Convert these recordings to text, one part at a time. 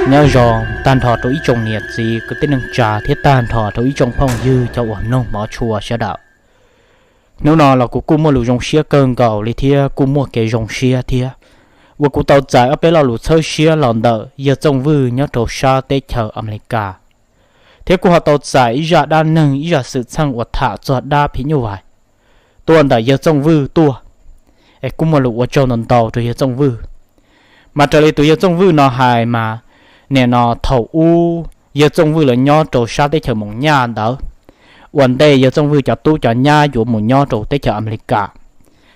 Nyob zoo tag nrho rau ib tsoom niam txiv kwv tij neej tsa thiab tag nrho rau ib tsoom phooj ywg cov uas mloog hmov tshua sawv daws. Hnub no los kuv kuj muaj lus zoo siab kawg nkaus li thiab kuj muaj kev zoo siab thiab, uas kuv tau txais ob peb lo lus txhawb siab los ntawm yawg Txooj Vwj nyob rau sab teb chaws Amelikas, thiab kuj ho tau txais ib zaj dab neeg ib zaj xwm txheej uas tham txog dab phim nyuj vais tuaj ntawm yawg Txooj Vwj tuaj. Es kuj muaj lus ua tsaug ntau ntau rau yawg Txooj Vwj. Mas raws li tus yawg Txooj Vwj no hais mas, nim no thaum ub yawg Txooj Vwj lawv nyob rau sab teb chaws Moos Nyaj ntawd, ua ntej yawg Txooj Vwj cov tub cov nyab yuav mus nyob rau teb chaws Amelikas,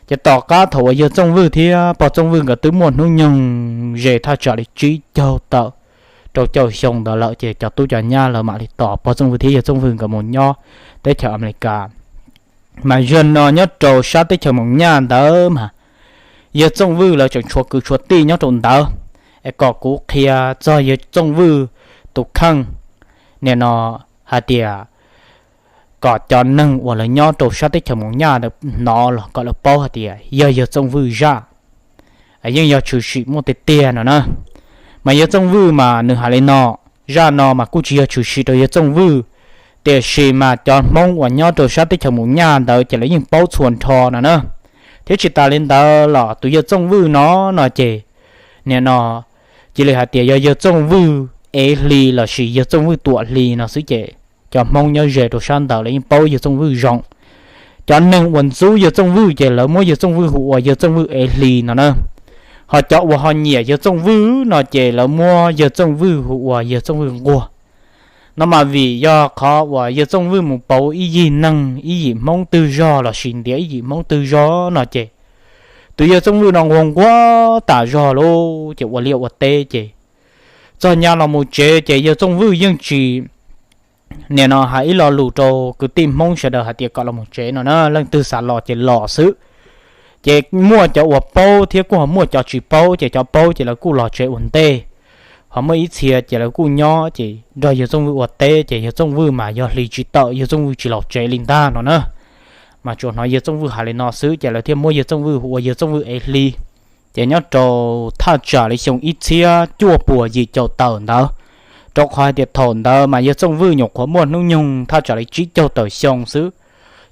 ces tom qab thaum uas yawg Txooj Vwj thiab pog Txooj Vwj nkawd twb muaj hnub nyoog ze thaj tsam li tsib caug tawm rau caum xyoo ntawd lawm, ces cov tub cov nyab lawv mam li tos pog Txooj Vwj thiab yawg Txooj Vwj nkawd mus nyob teb chaws Amelikas. Mas zaum no nyob rau sab teb chaws Moos Nyaj ntawd mas yawg Txooj Vwj lawv tseem tshuav kwv tshuav tij nyob rau ntawd. Es kom kuv qhia txog yawg Txooj Vwj tus kheej, nim no hais tias kom cov neeg uas lawv nyob rau sab teb chaws Moos Nyaj ntawd hnov los kom lawv paub hais tias yog yawg Txooj Vwj zaj, yeej yog tshwm sim muaj tiag tiag no na. Mas yawg Txooj Vwj mas nws hais li no, zaj no mas kuj tsis yog tshwm sim rau yawg Txooj Vwj, tiam sis mas cov Hmoob uas nyob rau sab teb chaws Moos Nyaj ntawd ces lawv yeej paub txhua nrho no na. Thiab tsis tas li ntawd los tus yawg Txooj Vwj no, no ces, nim no cia li hais tias yog yawg Txooj Vwj ev hli lossis yawg Txooj Vwj tuam hli no xwb ces cov Hmoob nyob ze rau sab ntawd lawv yeej paub yawg Txooj Vwj zoo. Cov neeg uas ntxub yawg Txooj Vwj ces lawv muab yawg Txooj Vwj hu ua yawg Txooj Vwj ev hli no na. Ho cov uas ho nyiam yawg Txooj Vwj no ces lawv muab yawg Txooj Vwj hu ua yawg Txooj Vwj nquag. No mas vim yog qhov uas yawg Txooj Vwj mus pauv ib yim neeg ib yim Hmoob twg zog lossis ntiav ib yim Hmoob twg zog no ces tus yawg Txooj Vwj no nquag nquag tas zog lauj, ces ua liaj ua teb ces txog nyab los mus tsev ces yawg Txooj Vwj yeej tsis, nim no hais ib lo lus rau kwv tij Hmoob sawv daws hais tias kom los mus tsev no na, leej twg xav los ces los xwb. Ces muaj cov uas paub thiab kuj ho muaj cov tsis paub, ces cov paub ces lawv kuj los tsev ua ntej. Ho muaj ib txhia ces lawv kuj nyob ces nrog yawg Txooj Vwj ua teb, ces yawg Txooj Vwj mas yog hli tsis tawm yawg Txooj Vwj tsis los tsev li ntag no na. Mas tsuas hnov yawg Txooj Vwj hais li no xwb ces lawv thiaj muab yawg Txooj Vwj hu ua yawg Txooj Vwj ev hli. Ces nyob rau thaj tsam li xyoo ib txhiab cuaj puas yim caum tawm ntawd, rau qhov hais tias thaum ntawd mas yawg Txooj Vwj nyuam qhuav muaj hnub nyoog thaj tsam li tsib caug tawm xyoo xwb,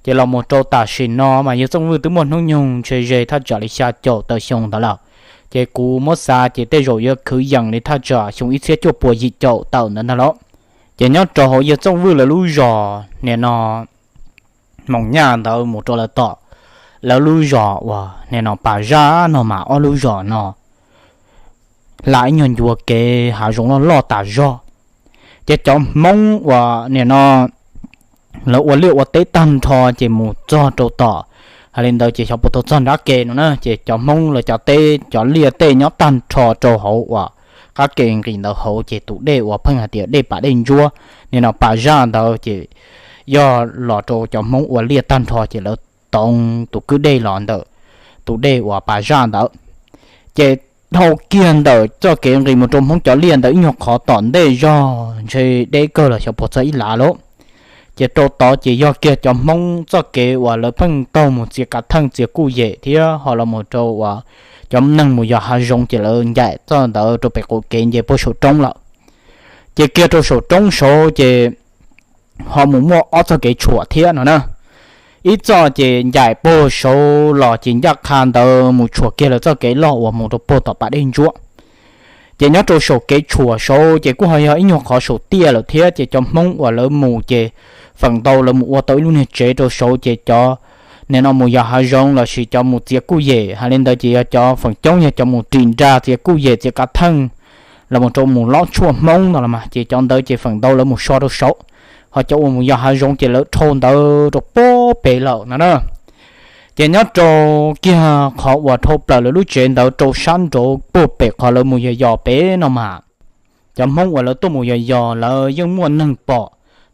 ces los mus rau tam sim no mas yawg Txooj Vwj twb muaj hnub nyoog ntshe ze thaj tsam li xya caum tawm xyoo ntawd lawm. Ces kuv muab xav ces tej zaum yuav kwv yees li thaj tsam xyoo ib txhiab cuaj puas yim caum tawm ntawd ntag lauj. Ces nyob rau hauv yawg Txooj Vwj lawv lub zos nim no Moos Nyaj ntawd mus rau lawv tom lawv lub zos uas nim no Pas Zaj no mas ob lub zos no hla ib nyuag ncua kev hav zoov loj loj tas zog. Ces cov Hmoob uas nim no lawv ua liaj ua teb tag nrho ces mus txog rau tom, hais li ntawd ces xyov puas tau txog nrab ke no na, ces cov Hmoob lawv cov teb cov liaj tej nyob tag nrho rau hauv uas qab ke nqis ntawd hauv ces tus dej uas pheej hais tias dej Pas Dej Ntsuab, nim no Pas Zaj ntawd ces yog los rau cov Hmoob ua liaj tag nrho ces lawv toov tus kwj dej los ntawm tus dej uas Pas Zaj ntawd. Ces dhau kiag ntawm txoj kev nqis mus rau Hmoob cov liaj ntawd ib nyuag qhov tom ntej zog ntshe deb kawg los xyov puas txog ib lav lauj. Ces rau tod ces yog kiag cov Hmoob txoj kev uas lawv pheej taug mus txiav kav theej txiav kuj yem thiab ho los mus rau uas cov neeg mus yos hav zoov ces lawv ncaim txoj ntawd rau pem qaum kev nce puag saum roob lawm. Ces kiag rau saum roob saud ces ho mus muaj ob txoj kev tshuam thiab no na. Ib txoj ces ncaim puag saud los ces ncaj qha ntawd mus tshuam kiag lawv txoj kev loj uas mus rau puag tom Pas Dej Ntsuab. Ces nyob rau saum kev tshuam saud ces kuj ho yog ib nyuag qhov saum tiaj lawm thiab, ces cov Hmoob uas lawv mus ces feem ntau lawv mus ua tau ib lub niag tsev rau saud, ces cov nim no mus yos hav zoov lossis cov mus txiav kuj yem hais li ntawd ces yog cov feem coob yog cov mus ris nra txiav kuj yem txiav kav theej los mus rau mus lob tshuaj Hmoob no los mas, ces cov ntawd ces feem ntau lawv mus so rau saud. Ho cov uas mus yos hav zoov ces lawv dhau ntawd rau puag pem lawm no na. Ces nyob rau kiag qhov uas dhau plaws lawv lub tsev ntawd rau sab nraud puag pem qhov lawv mus yos yos pem no mas, cov Hmoob uas lawv tuaj mus yos yos lawv yeej muaj neeg pom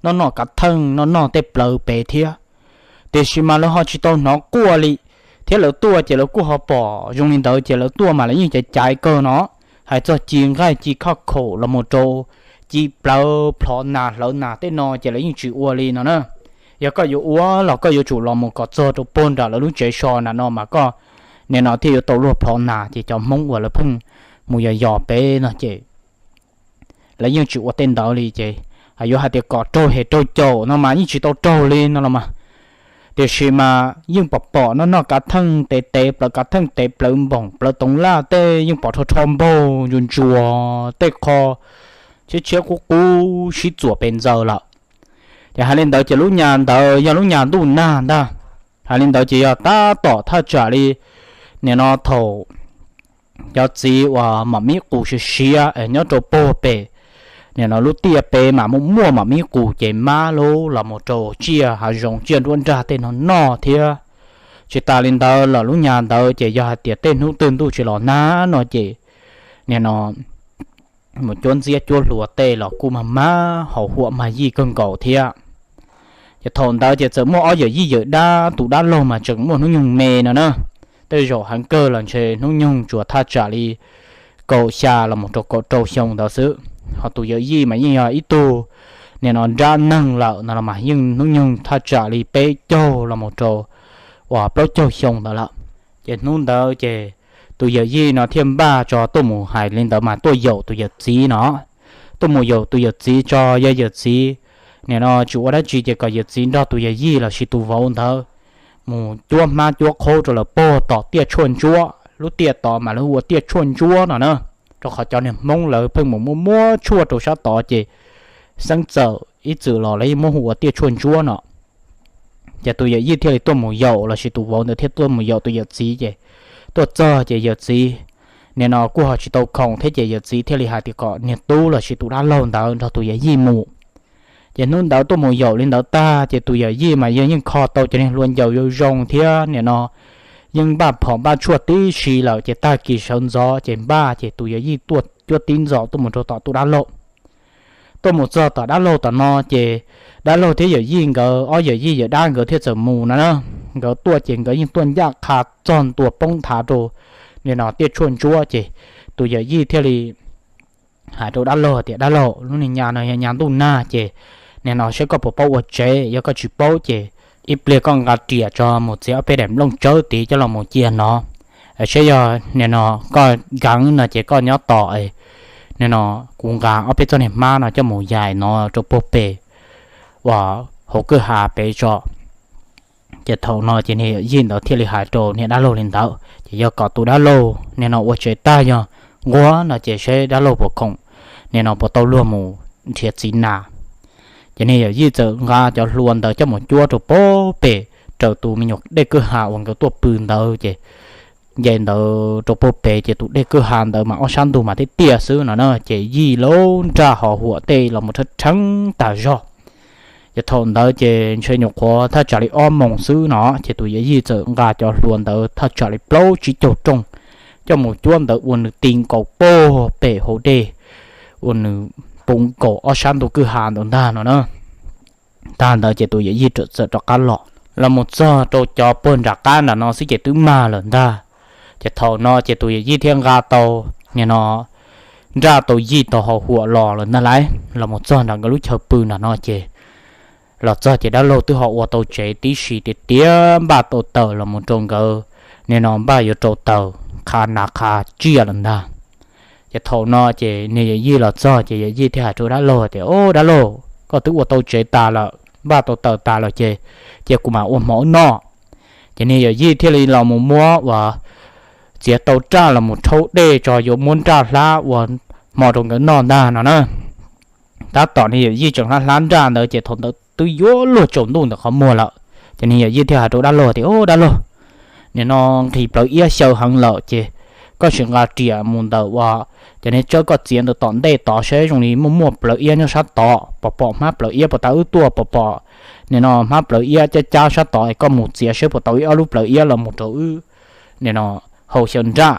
noj noj kav theej noj noj tej plawv pem thiab. Tiam sis mas lawv ho tsis tau hnov quaj li, thiab lawv tuaj ces lawv kuj ho pom zoo li ntawd, ces lawv tuaj mas lawv yeej caiv caiv kawg no. Hais txog ci nqaij ci khoj khaum los mus rau ci plawv plhov nas hlawv nas tej no ces lawv yeej tsis ua li no na. Yog koj yuav ua los koj yuav tsum los mus kom txog rau puag nram lawv lub tsev so nram no mas koj nim no thiaj yuav tau luag plhov nas, ces cov Hmoob uas lawv pheej mus yos yos pem no ces lawv yeej tsis ua tej ntawd li ces yuav hais tias kom raug hem raug caum no mas yeej tsis tau raug li no los mas. Tiam sis mas yeej pom pom noj noj kav theej tev tev plawv kav theej tev plawv npoom plawv toov laj tej yeej pom rho rho npaug ntsuas ntsuas tej qho tshiab tshiab qub qub sib txuam pes ntxaws lawm. Ces hais li ntawd ces lub nyas ntawd yog lub nyas ntuj nag ntag. Hais li ntawd ces yog tab tom thaj tsam li nim no thaum cov txiv uas mam mib qus siav siav nyob rau puag pem nim no lub tiaj pem mas muaj muaj mam mib qus ces mab lub los mus rau tsiaj hav zoov tsiaj nruab nrag tej no noj thiab. Tsis tas li ntawd los lub nyas ntawd ces yog hais tias tej hnub twg ntuj tsis los nag no ces nim no mus cuab ntxiab cuab hlua tej los kuj mag mag haus huam mag yij kawg nkaus thiab. Ces thaum ntawd ces txawm muaj ob yawm yij yawm dab, tus dab laug mas tseem muaj hnub nyoog me no na, tej zaum heev kawg los ntshe hnub nyoog tsuas thaj tsam li kaum xya los mus rau kaum rau xyoo ntawd xwb. Ho tus yawm yij mas yeej yog ib tug nim no nrab neeg lawm no los mas yeej hnub nyoog thaj tsam li peb caug los mus rau uas plaub caug xyoo ntawd lawm. Ces hnub ntawd ces tus yawm yij no thiaj npaj tso tuaj mus hais li ntawd mas tuaj yaum tus yawm txiv no, tuaj mus yaum tus yawm txiv tso, yog yawm txiv nim no tsis ua dab tsi ces kom yawm txiv nrog tus yawm yij los sis tus vauv ntawd mus cuab hmab cuab qhaub rau lawv puag tom tiaj tshuaj ntsuab. Lub tiaj tod mas lawv hu ua tiaj tshuaj ntsuab no na, rau qhov cov niag Hmoob lawv pheej mus muab muab tshuaj rau sab tod ces xeeb txawm ib txwm los lawv yeej muab hu ua tiaj tshuaj ntsuab no. Ces tus yawm yij thiaj li tuaj mus yaum los sis tus vauv ntawd thiaj tuaj mus yaum tus yawm txiv ces tuaj txog ces yawm txiv nim no kuj ho tsis tau khoom thiab ces yawm txiv thiaj li hais tias kom niag tub los sis tus dab laug ntawd nrog tus yawm yij mus. Ces hnub ntawd tuaj mus yaum li ntawd tag ces tus yawm yij mas yog yeej kho tau cov niag hlua ncaws zoo zoo thiab nim no yeej npaj phom npaj tshuaj tib si lawm ces tag kis sawv ntxov ces npaj ces tus yawm yij tuaj cuab tib ntxov tuaj mus rau tom tus dab laug. Tuaj mus txog tom dab laug tom no ces dab laug thiab yawm yij nkawd ob yawm yij yawm dab nkawd thiaj txawm mus no na. Nkawd tuaj ces nkawd yeej tuaj ncaj qha txog ntua poob nthav rau nim no tiaj tshuaj ntsuab ces tus yawm yij thiaj li hais rau dab laug tias, Dab laug, lub niag nyas no yog nyas ntuj nag ces nim no saib koj puas paub ua tsev, yog koj tsis paub ces ib pliag koj nqa riam tso mus txiav ob peb daim nplooj tsawb tid coj los mus cia no, saib yog nim no koj nkeev no ces koj nyob tos, nim no kuv nqa ob peb txoj niag hmab no coj mus yaim no rau puag pem uas hauv kwj ha pem tso. Ces thaum no ces niag yawm yij ntawd thiaj li hais rau niag dab laug li ntawd ces yog kom tus dab laug nim no ua tsev tag yog nquag no ces saib dab laug puas khoom nim no puas tau luag mus nrhiav txiv nas. Ces niag yawm yij txawm nqa cov hlua ntawd coj mus cuab rau puag pem raws tus me nyuam dej kwj ha uas nkawd tuaj pw ntawd ces nce ntawd rau puag pem ces tus dej kwj ha ntawd mas ob sab ntug mas tiaj tiaj xwb no na ces yij lub nraj ho huam tej los mus rhawv rheev tag zog. Ces thaum ntawd ces ntshe nyuam qhuav thaj tsam li ob moos xwb no ces tus yawm yij txawm nqa cov hlua ntawd thaj tsam li plaub tsib caug rooj coj mus cuab ntawd ua nws ti nkaus puag pem hauv dej, ua nws puv nkaus ob sab ntug kwj ha ntawd ntag no na. Tag ntawd ces tus yawm yij txawm rov qab los, los mus txog rau cov puag nram qab nram no xwb ces twb mag lawm ntag. Ces thaum no ces tus yawm yij thiaj nqa tau nim no nraj tau yij tau ho huam los lawm ntag lauj. Los mus txog nram nkawd lub chaw pw nram no ces los txog ces dab laug twb ho ua tau tsev tib si tiag tiag, npaj tau taws los mus rau nkawd nim no npaj yuav rau taws qhav nas qhav tsiaj lawm ntag. Ces thaum no ces niag yawm yij los txog ces yawm yij thiaj hais rau dab laug tias, Au dab laug, koj twb ua tau tsev tas lawm, npaj tau taws tas lawm ces cia kuv mam ua hmo wb noj. Ces niag yawm yij thiaj li los mus muab uas txiav tau raj los mus rhaub dej tso yuav muab nraj hlab ua hmo rau nkawd noj ntag no na. Tab tom niag yawm yij tseem hlab hlab nraj ntawd ces thaum ntawd twb yuav luag tsaus ntuj ntawm qhov muag lawm. Ces niag yawm yij thiaj hais rau dab laug tias, Au dab laug, nim no nqhis plawv iab xyaw heev lawm ces koj sim nqa riam mus ntawm uas cov niag tsawb koj txiav ntawm tom ntej tod saib zoo li muaj muaj plawv iab nyob sab tod, pom pom hmab plawv iab puas tau wb tuaj, pom pom nim no hmab plawv iab cab cab sab tod es koj mus txiav saib puas tau ib ob lub plawv iab los mus rau wb nim no hau xyaw nraj.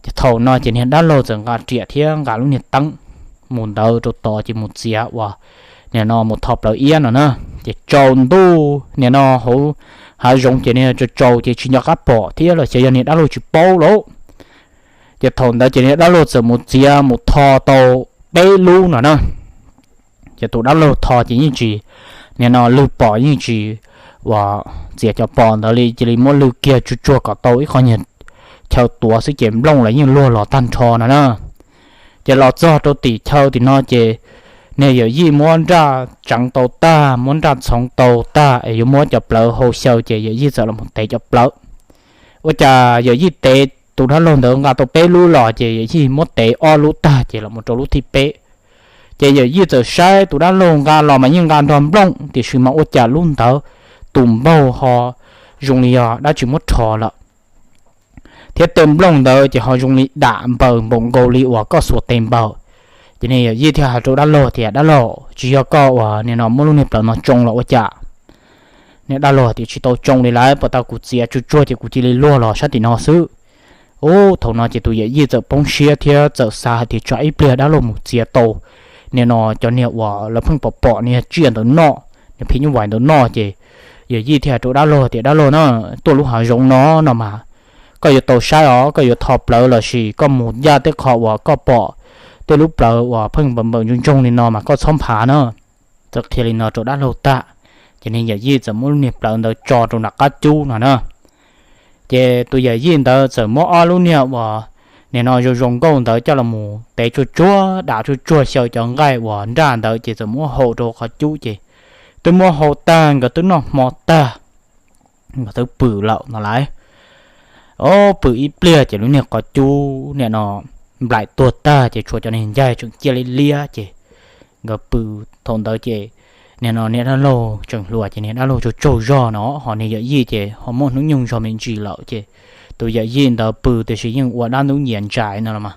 Ces thaum no ces niag dab laug txawm nqa riam thiab nqa lub niag teeb mus ntawd rau tod ces mus txiav uas nim no mus tho plawv iab no na. Ces tsaus ntuj nim no hauv hav zoov ces niag tsaus tsaus ces tsis nco qab pom thiab los xyov yog niag dab laug tsis paub lauj. Ces thaum ntawd ces niag dab laug txawm mus txiav mus tho tau peb lub no na. Ces tus dab laug tho ces yeej tsis, nim no lwg pom yeej tsis uas txiav cov pos ntawd li, cia li muab lwg kiag tsuag tsuag kom tau ib qho nyuag chaw tuav xwb ces nplooj los yeej luag los tag nrho no na. Ces los txog rau tim chaw tim no ces niag yawm yij muab nraj tseev tau tag, muab nraj txhoov tau tag es yuav muab cov plawv hau xyaw ces yawm yij txawm los mus tev cov plawv. Ua cas yawm yij tev tus dab laug ntawd nqa tau peb lub los ces yawm yij muab tev ob lub tag ces los mus rau lub thib peb. Ces yawm yij txawm saib tus dab laug nqa los mas yeej nqa nrog nplooj, tiam sis mas ua cas lub ntawd tus npaug ho zoo li yog dab tsi muab rho lawm, thiab tej nplooj ntawd ces ho zoo li dam npaws npaum nkaus li uas koj xuas tes npaws. Ces niag yawm yij thiaj hais rau dab laug tias, Dab laug, tsis yog koj uas nim no muab lub niag plawv no tsoo los ua cas? Niag dab laug tias, Tsis tau tsoo li lawm, puas tau kuv txiav tsuag tsuag ces kuv cia li luag los sab tim no xwb. Ub, thaum no ces tus yawm yij txawm poob siab thiab txawm xav hais tias tsam ib pliag dab laug mus txiav tau nim no cov niag uas lawv pheej pom pom niag tsiaj ntawd noj, niag phim nyuj vais ntawd noj ces yawm yij thiaj hais rau dab laug tias, Dab laug na, tuaj lub hav zoov no no mas koj yuav tau saib os, koj yuav tho plawv los sis koj mus ncaj tej qho uas koj pom tej lub plawv uas pheej npaws npaws ntsoog ntsoog li no mas koj txhob nphav na. Txawm qhia li no rau dab laug tag, ces niag yawm yij txawm muab lub niag plawv ntawd tso rau nram qab cub no na. Ces tus yawm yij ntawd txawm muab ob lub niag uas nim no zoo zoo nkauj ntawd coj los mus tev tsuag tsuag, dam tsuag tsuag xyaw cov nqaij uas nraj ntawd ces txawm muab hau rau qhov cub ces twb muab hau tag, nkawd twb noj hmo tag, nkawd twb pw lawm no lauj. Ob pw ib pliag ces lub niag qhov cub nim no nplaim tuag tag ces tshuav cov niag ncaig tseem ciaj liab liab ces nkawd pw. Thaum ntawd ces nim no niag dab laug tseem hluas ces niag dab laug tsaug tsaug zog no, ho niag yawm yij ces ho muaj hnub nyoog zog me ntsis lawm ces tus yawm yij ntawd pw tiam sis yeej ua dab ntub nyias ntsais no los mas.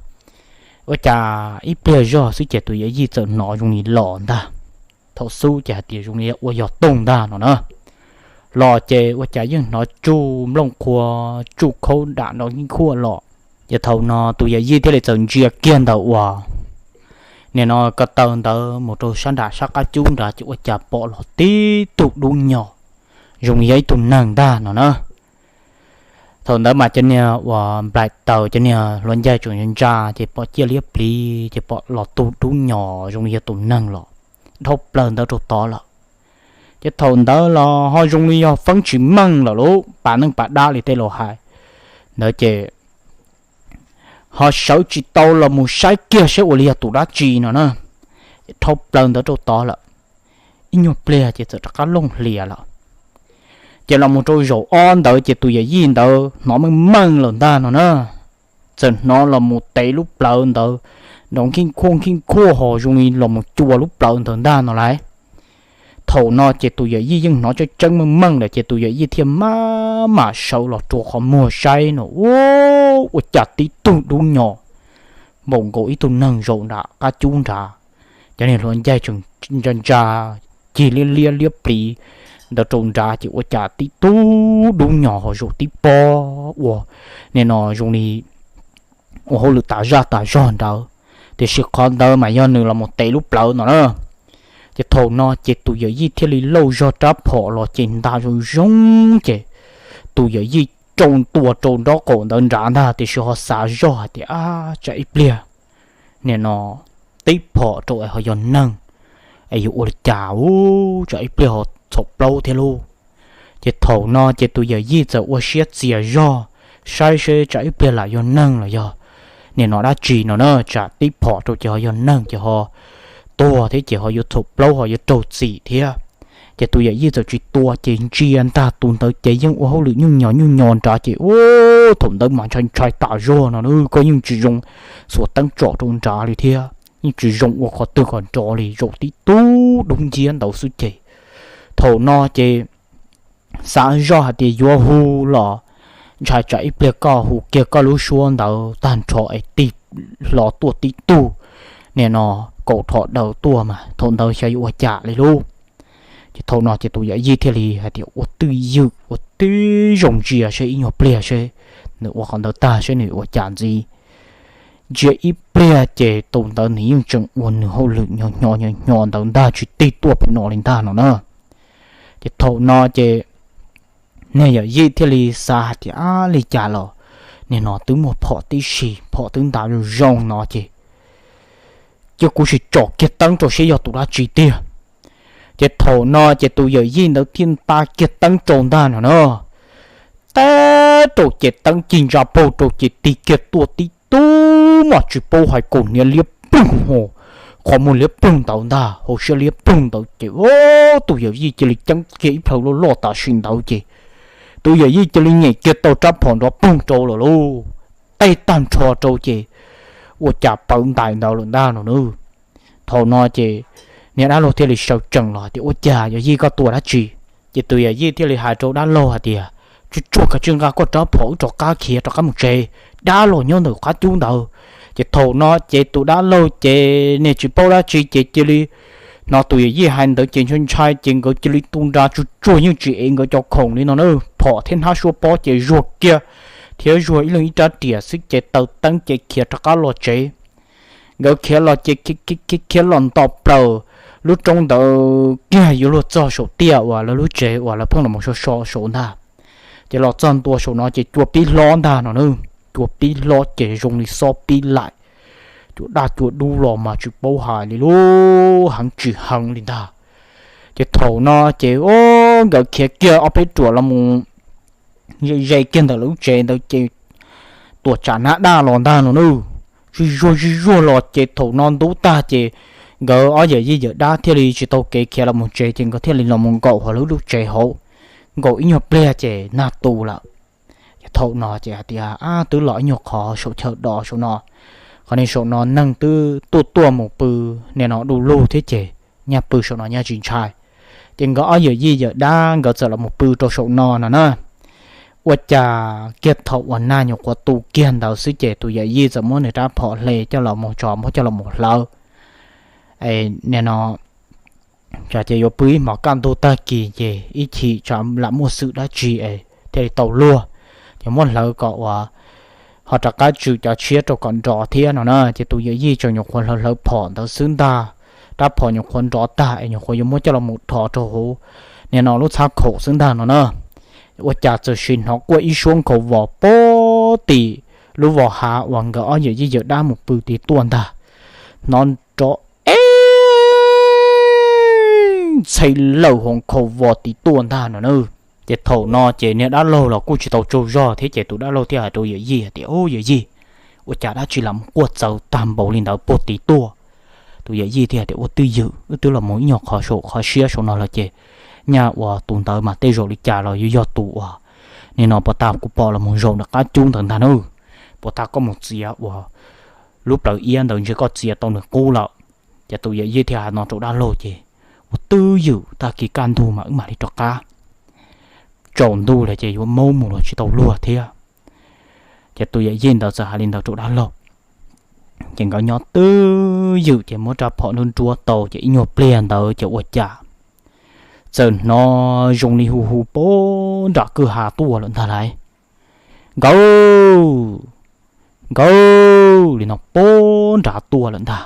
Ua cas ib pliag zog xwb ces tus yawm yij txawm hnov zoo li los ntag. Thaum xub ces hais tias zoo li ua yog toog ntag no na. Los ces ua cas yeej hnov tsuj nplooj qhuav tsuj khaub dam nrov nkij khuaj los. Ces thaum no tus yawm yij thiaj li txawm ntsia kiag ntawm uas nim no ko taw ntawd mus rau sab nram sab qab cub nrad ces ua cas pom los tib tug dub nyos zoo li yog ib tug neeg ntag no na. Thaum ntawd mas cov niag uas nplaim taws cov niag hluav ncaig tseem ntsa ces pom ciaj liab pliv ces pom los tug dub nyos zoo li yog tus neeg los dhau plaws ntawd rau tod lawm. Ces thaum ntawd los ho zoo li yog feeb tsis meej lawm lauj, pas neej pas dab li tej laus hais ntawd ces ho sawv tsis tau los mus saib kiag saib ua li yog tus dab tsi no na. Dhau plaws ntawd rau tod lawm, ib nyuag pliag ces txawm rov qab looj hlias lawm. Ces los mus rau zaum ob ntawd ces tus yawm yij ntawd hnov meej meej lawm ntag no na. Txawm hnov los mus tev lub plawv ntawd nrov nkij khuaj nkij khuaj ho zoo li los mus cua lub plawv ntawd ntag no lauj. Thaum no ces tus yawm yij yeej hnov tseeb tseeb meej meej lawm ces tus yawm yij thiaj maj mam sawv los rua qhov muag saib no, ua cas tib tug dub nyos npaum nkaus ib tug neeg zaum nram qab cub nrad. Cov niag hluav ncaig tseem ntsa ntsa cig liab liab liab pliv ntawd rau nrad ces ua cas tib tug dub nyos ho zaum tib pob ua nim no zoo li ua hauj lwm tas zaj tas zog ntawd, tiam sis qhov ntawd mas yog nws los mus tev lub plawv no na. Ces thaum no ces tus yawm yij thiaj li lauj zog rab phom los ces nta zoo zoo ces tus yawm yij rau ntua rau nraub qaum ntawd nrad ntag, tiam sis ho xav zoj hais tias, Ab, tsam ib pliag nim no tib phom rau es ho yog neeg es yuav ua li cas, u, tsam ib pliag ho txhaum plaub thiab lauj. Ces thaum no ces tus yawm yij txawm ua siab txias zog saib seb tsam ib pliag lam yog neeg los yog nim no dab tsi no na, tsam tib phom rau ces ho yog neeg ces ho tuag thiab ces ho yuav txhaum plaub ho yuav raug txim thiab. Ces tus yawm yij txawm tsis tua ces ntsia ntag tus ntawd ces yeej ua hauj lwm nyuj nyos nyuj nyos nrad ces, u, thaum ntawd mas ntshai ntshai tas zog no, koj yeej tsis zoo xuas teeb tsom rau nrad li thiab yeej tsis zoo ua qhov twg qhov nrov li, zaum tib tug dub nciab ntawd xwb ces thaum no ces xav zoj hais tias yuav hu los ntshai tsam ib pliag koj hu kiag koj lub suab ntawd tag nrho es tig hlo tuaj tib tug nim no kaum rho daws tuaj mas thaum ntawd xyov yuav ua cas li lauj. Ces thaum no ces tus yawm yij thiaj li hais tias ua twj ywm ua tib zoo ntsia seb ib nyuag pliag seb nws ua qhov ntawd tag seb nws ua cas ntxiv. Ntsia ib pliag ces tus ntawd nws yeej tseem ua nws hauj lwm nyo nyo nyo nyo ntawd ntag tsis tig tuaj pem no li ntag no na. Ces thaum no ces niag yawm yij thiaj li xav hais tias, Ab, li cas los nim no twb muaj phom tib si, phom twb nta zoo zoo no ces cia kuv sim tsom kiag teeb rau seb yog tus dab tsi tiag. Ces thaum no ces tus yawm yij ntawd thiaj nta kiag teeb rau ntag no na. Tab rau ces teeb cig ntsa paug rau ces tig kiag tuaj tib tug mas tsis paub hais kaus hniav liab pwg ho qhov muag liab ploog ntawd ntag, hauv siab liab ploog ntawd ces tus yawm yij cia li ceeb kiag ib plhaw loj loj tam sim ntawd ces tus yawm yij cia li nyem kiag tau rab phom nrov poog rau lawm lauj, tej tag nrho rau ces ua cas pawv ntais ntawd lawm ntag no na. Thaum no ces niag dab laug thiaj li sawv tsees los tias, Ua cas yawm yij koj tua dab tsi? Ces tus yawm yij thiaj li hais rau dab laug hais tias, Tsuag tsuag kav tsij nqa koj rab phom wb rov qab khiav rov qab mus tsev, dab los nyob ntawm qab cub ntawd. Ces thaum no ces tus dab laug ces niag tsis paub dab tsi ces cia li hnov tus yawm yij hais ntawd ces ntshai ntshai ces nkawd cia li tu nra tsuag tsuag yeej tsis ev nkawd cov khoom li no na, phom thiab hnab suab pob ces zuag kiag thiab zuag ib leeg ib rab riam xwb ces taws teeb ces khiav rov qab los tsev. Nkawd khiav los ces khiav los nto plaws lub roob ntawd kiag yuav luag txog saum tiaj uas lawv lub tsev uas lawv pheej los so so saud ntag. Ces los txog ntua saum no ces cua pib hlob ntag no na, cua pib hlob ces zoo li xob pib laim, cua daj cua dub los mas tsis paub hais li lub heev tsis heev li ntag. Ces thaum no ces o nkawd khiav kiag ob peb ruam los mus ze ze kiag ntawm lub tsev ntawd ces tuam tsam hnab daj los ntag no na, zij zuag zij zuag los ces thaum no ntub tag ces nkawd ob yawm yij yawm dab thiaj li tsis tau kev khiav los mus tsev ces nkawd thiaj li los mus nkaum hauv lub lub tsev hauv, nkaum ib nyuag pliag ces nag tu lawm. Ces thaum no ces hais tias, Ab, twb los ib nyuag qhov saum chaw do saum no, qhov niag saum no neeg twb tuaj tuaj mus pw niag no du lug thiab ces nyaj pw saum no nyaj tsis ntshai. Ces nkawd ob yawm yij yawm dab nkawd txawm los mus pw rau saum no no na. Ua cas kiag thaum uas nag nyuam qhuav tu kiag ntawd xwb ces tus yawm yij txawm muab nws rab phom hle coj los mus tso muab coj los mus hlawv. Nim no ces yuav pw ib hmos kaj ntug tag kis ces ib chim tsam lam muaj xwm dab tsi es thiaj li tau luag, ces muab hlawv kom uas ho rov qab tswm cov tshiab rau kom nrov thiab no na. Ces tus yawm yij tseem nyuam qhuav hlawv hlawv phom ntawd xwb ntag, rab phom nyuam qhuav nrov tag es nyuam qhuav yuav muab coj los mus rho rau hauv nim no lub txhab khaum xwb ntag no na. Ua cas txawm sim hnov quaj ib suab nkhaus vos pem tim lub vos hav uas nkawd ob yawm yij yawm dab mus pw tid tuaj ntag. Hnov nrov eeb ntxhe lawm hauv nkhaus vos tid tuaj ntag no na. Ces thaum no ces niag dab laug los kuj tsis tau tsaug zog thiab ces tus dab laug thiaj hais rau yawm yij hais tias, Ub, yawm yij, ua cas dab tsi lam mus quaj txawv tag npaum li ntawd puag tid tuaj? Tus yawm yij thiaj tias, Ua twj ywm, wb twb los mus ib nyuag qhov saum qhov siab saum no lawm ces nyaj ua tus ntawd mas tej zaum li cas los yuav yog tus uas nim no puag ta kuv pom los mus zaum nram qab cub ntawd ntag na. Puag ta koj mus txiav uas lub plawv iab ntawd ntshe koj txiav tau nws qub lawm. Ces tus yawm yij thiaj hais no rau dab laug ces ua twj ywm tag kis kaj ntug mas wb mam li rov qab, tsaus ntuj lawm ces yuav maub mus los tsis tau luag thiab. Ces tus yawm yij ntawd txawm hais li ntawd rau dab laug. Ces nkawd nyob twj ywm ces muab rab phom nruab nruab tau ces ib nyuag pliag ntawd ces ua cas txawm hnov zoo li hu hu puag nram kwj ha tuaj lawm ntag lauj. Nkawd, nkawd li no puag nrad tuaj lawm ntag.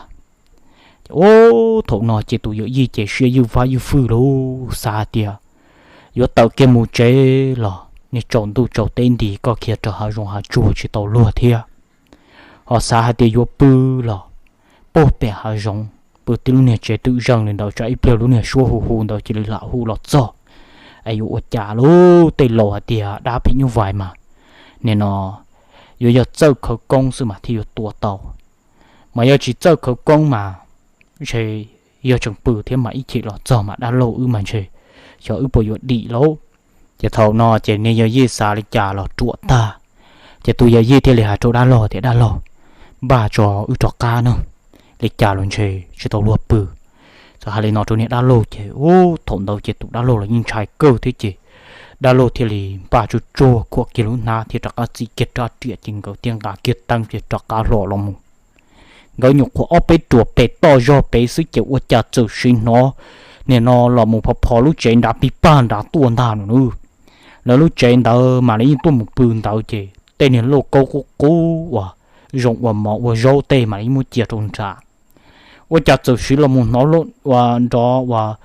Ces ub, thaum no ces tus yawm yij ces siab ywj vab ywj fwj lawm, xav hais tias yuav tawm kiag mus tsev los niag tsaus ntuj tsaus teb nti koj khiav raws hav zoov hav tsuag tsis tau luag thiab. Ho xav hais tias yuav pw los puag pem hav zoov, pw tib lub niag tsev twm zeeg li ntawd tsam ib pliag lub niag suab hu hu ntawd cia li lam hu los txog. Es yuav ua cas lub tej laus hais tias dab phim nyuj vais mas nim no yuav yog txawj khawv koob xwb mas thiaj yuav tua tau. Mas yog tsis txawj khawv koob mas ntshe yog tseem pw thiab mas ib chim los txog mas dab laug wb mas ntshe xyov wb puas yuav dim lauj. Ces thaum no ces niag yawm yij xav li cas los ruam tag. Ces tus yawm yij thiaj li hais rau dab laug tias, Dab laug, npaj tso wb rov qab na, li cas los ntshe tsis tau luag pw. Txawm hais li no rau niag dab laug ces ub, thaum ntawd ces tus dab laug los yeej ntshai kawg thiab ces dab laug thiaj li npaj tsuag tsuag khuam kiag lub hnab thiab rov qab txib kiag rab riam ces nkawd thiaj nqa kiag teeb ces rov qab hlo los mus. Nkawd nyuam qhuav ob peb ruam pem toj zog pem xwb ces ua cas txawm sim hnov nim no los mus phov phov lub tsev nrad pig pag nrad tuaj ntag no na. Lawv lub tsev ntawd mas lawv yeej tuaj mus pw ntawd ces tej niag lauj kaub qub qub uas zoo ua mov ua zaub tej mas lawv yeej muab cia rau nram. Ua cas txawm sim los mus hnov ua nrov uas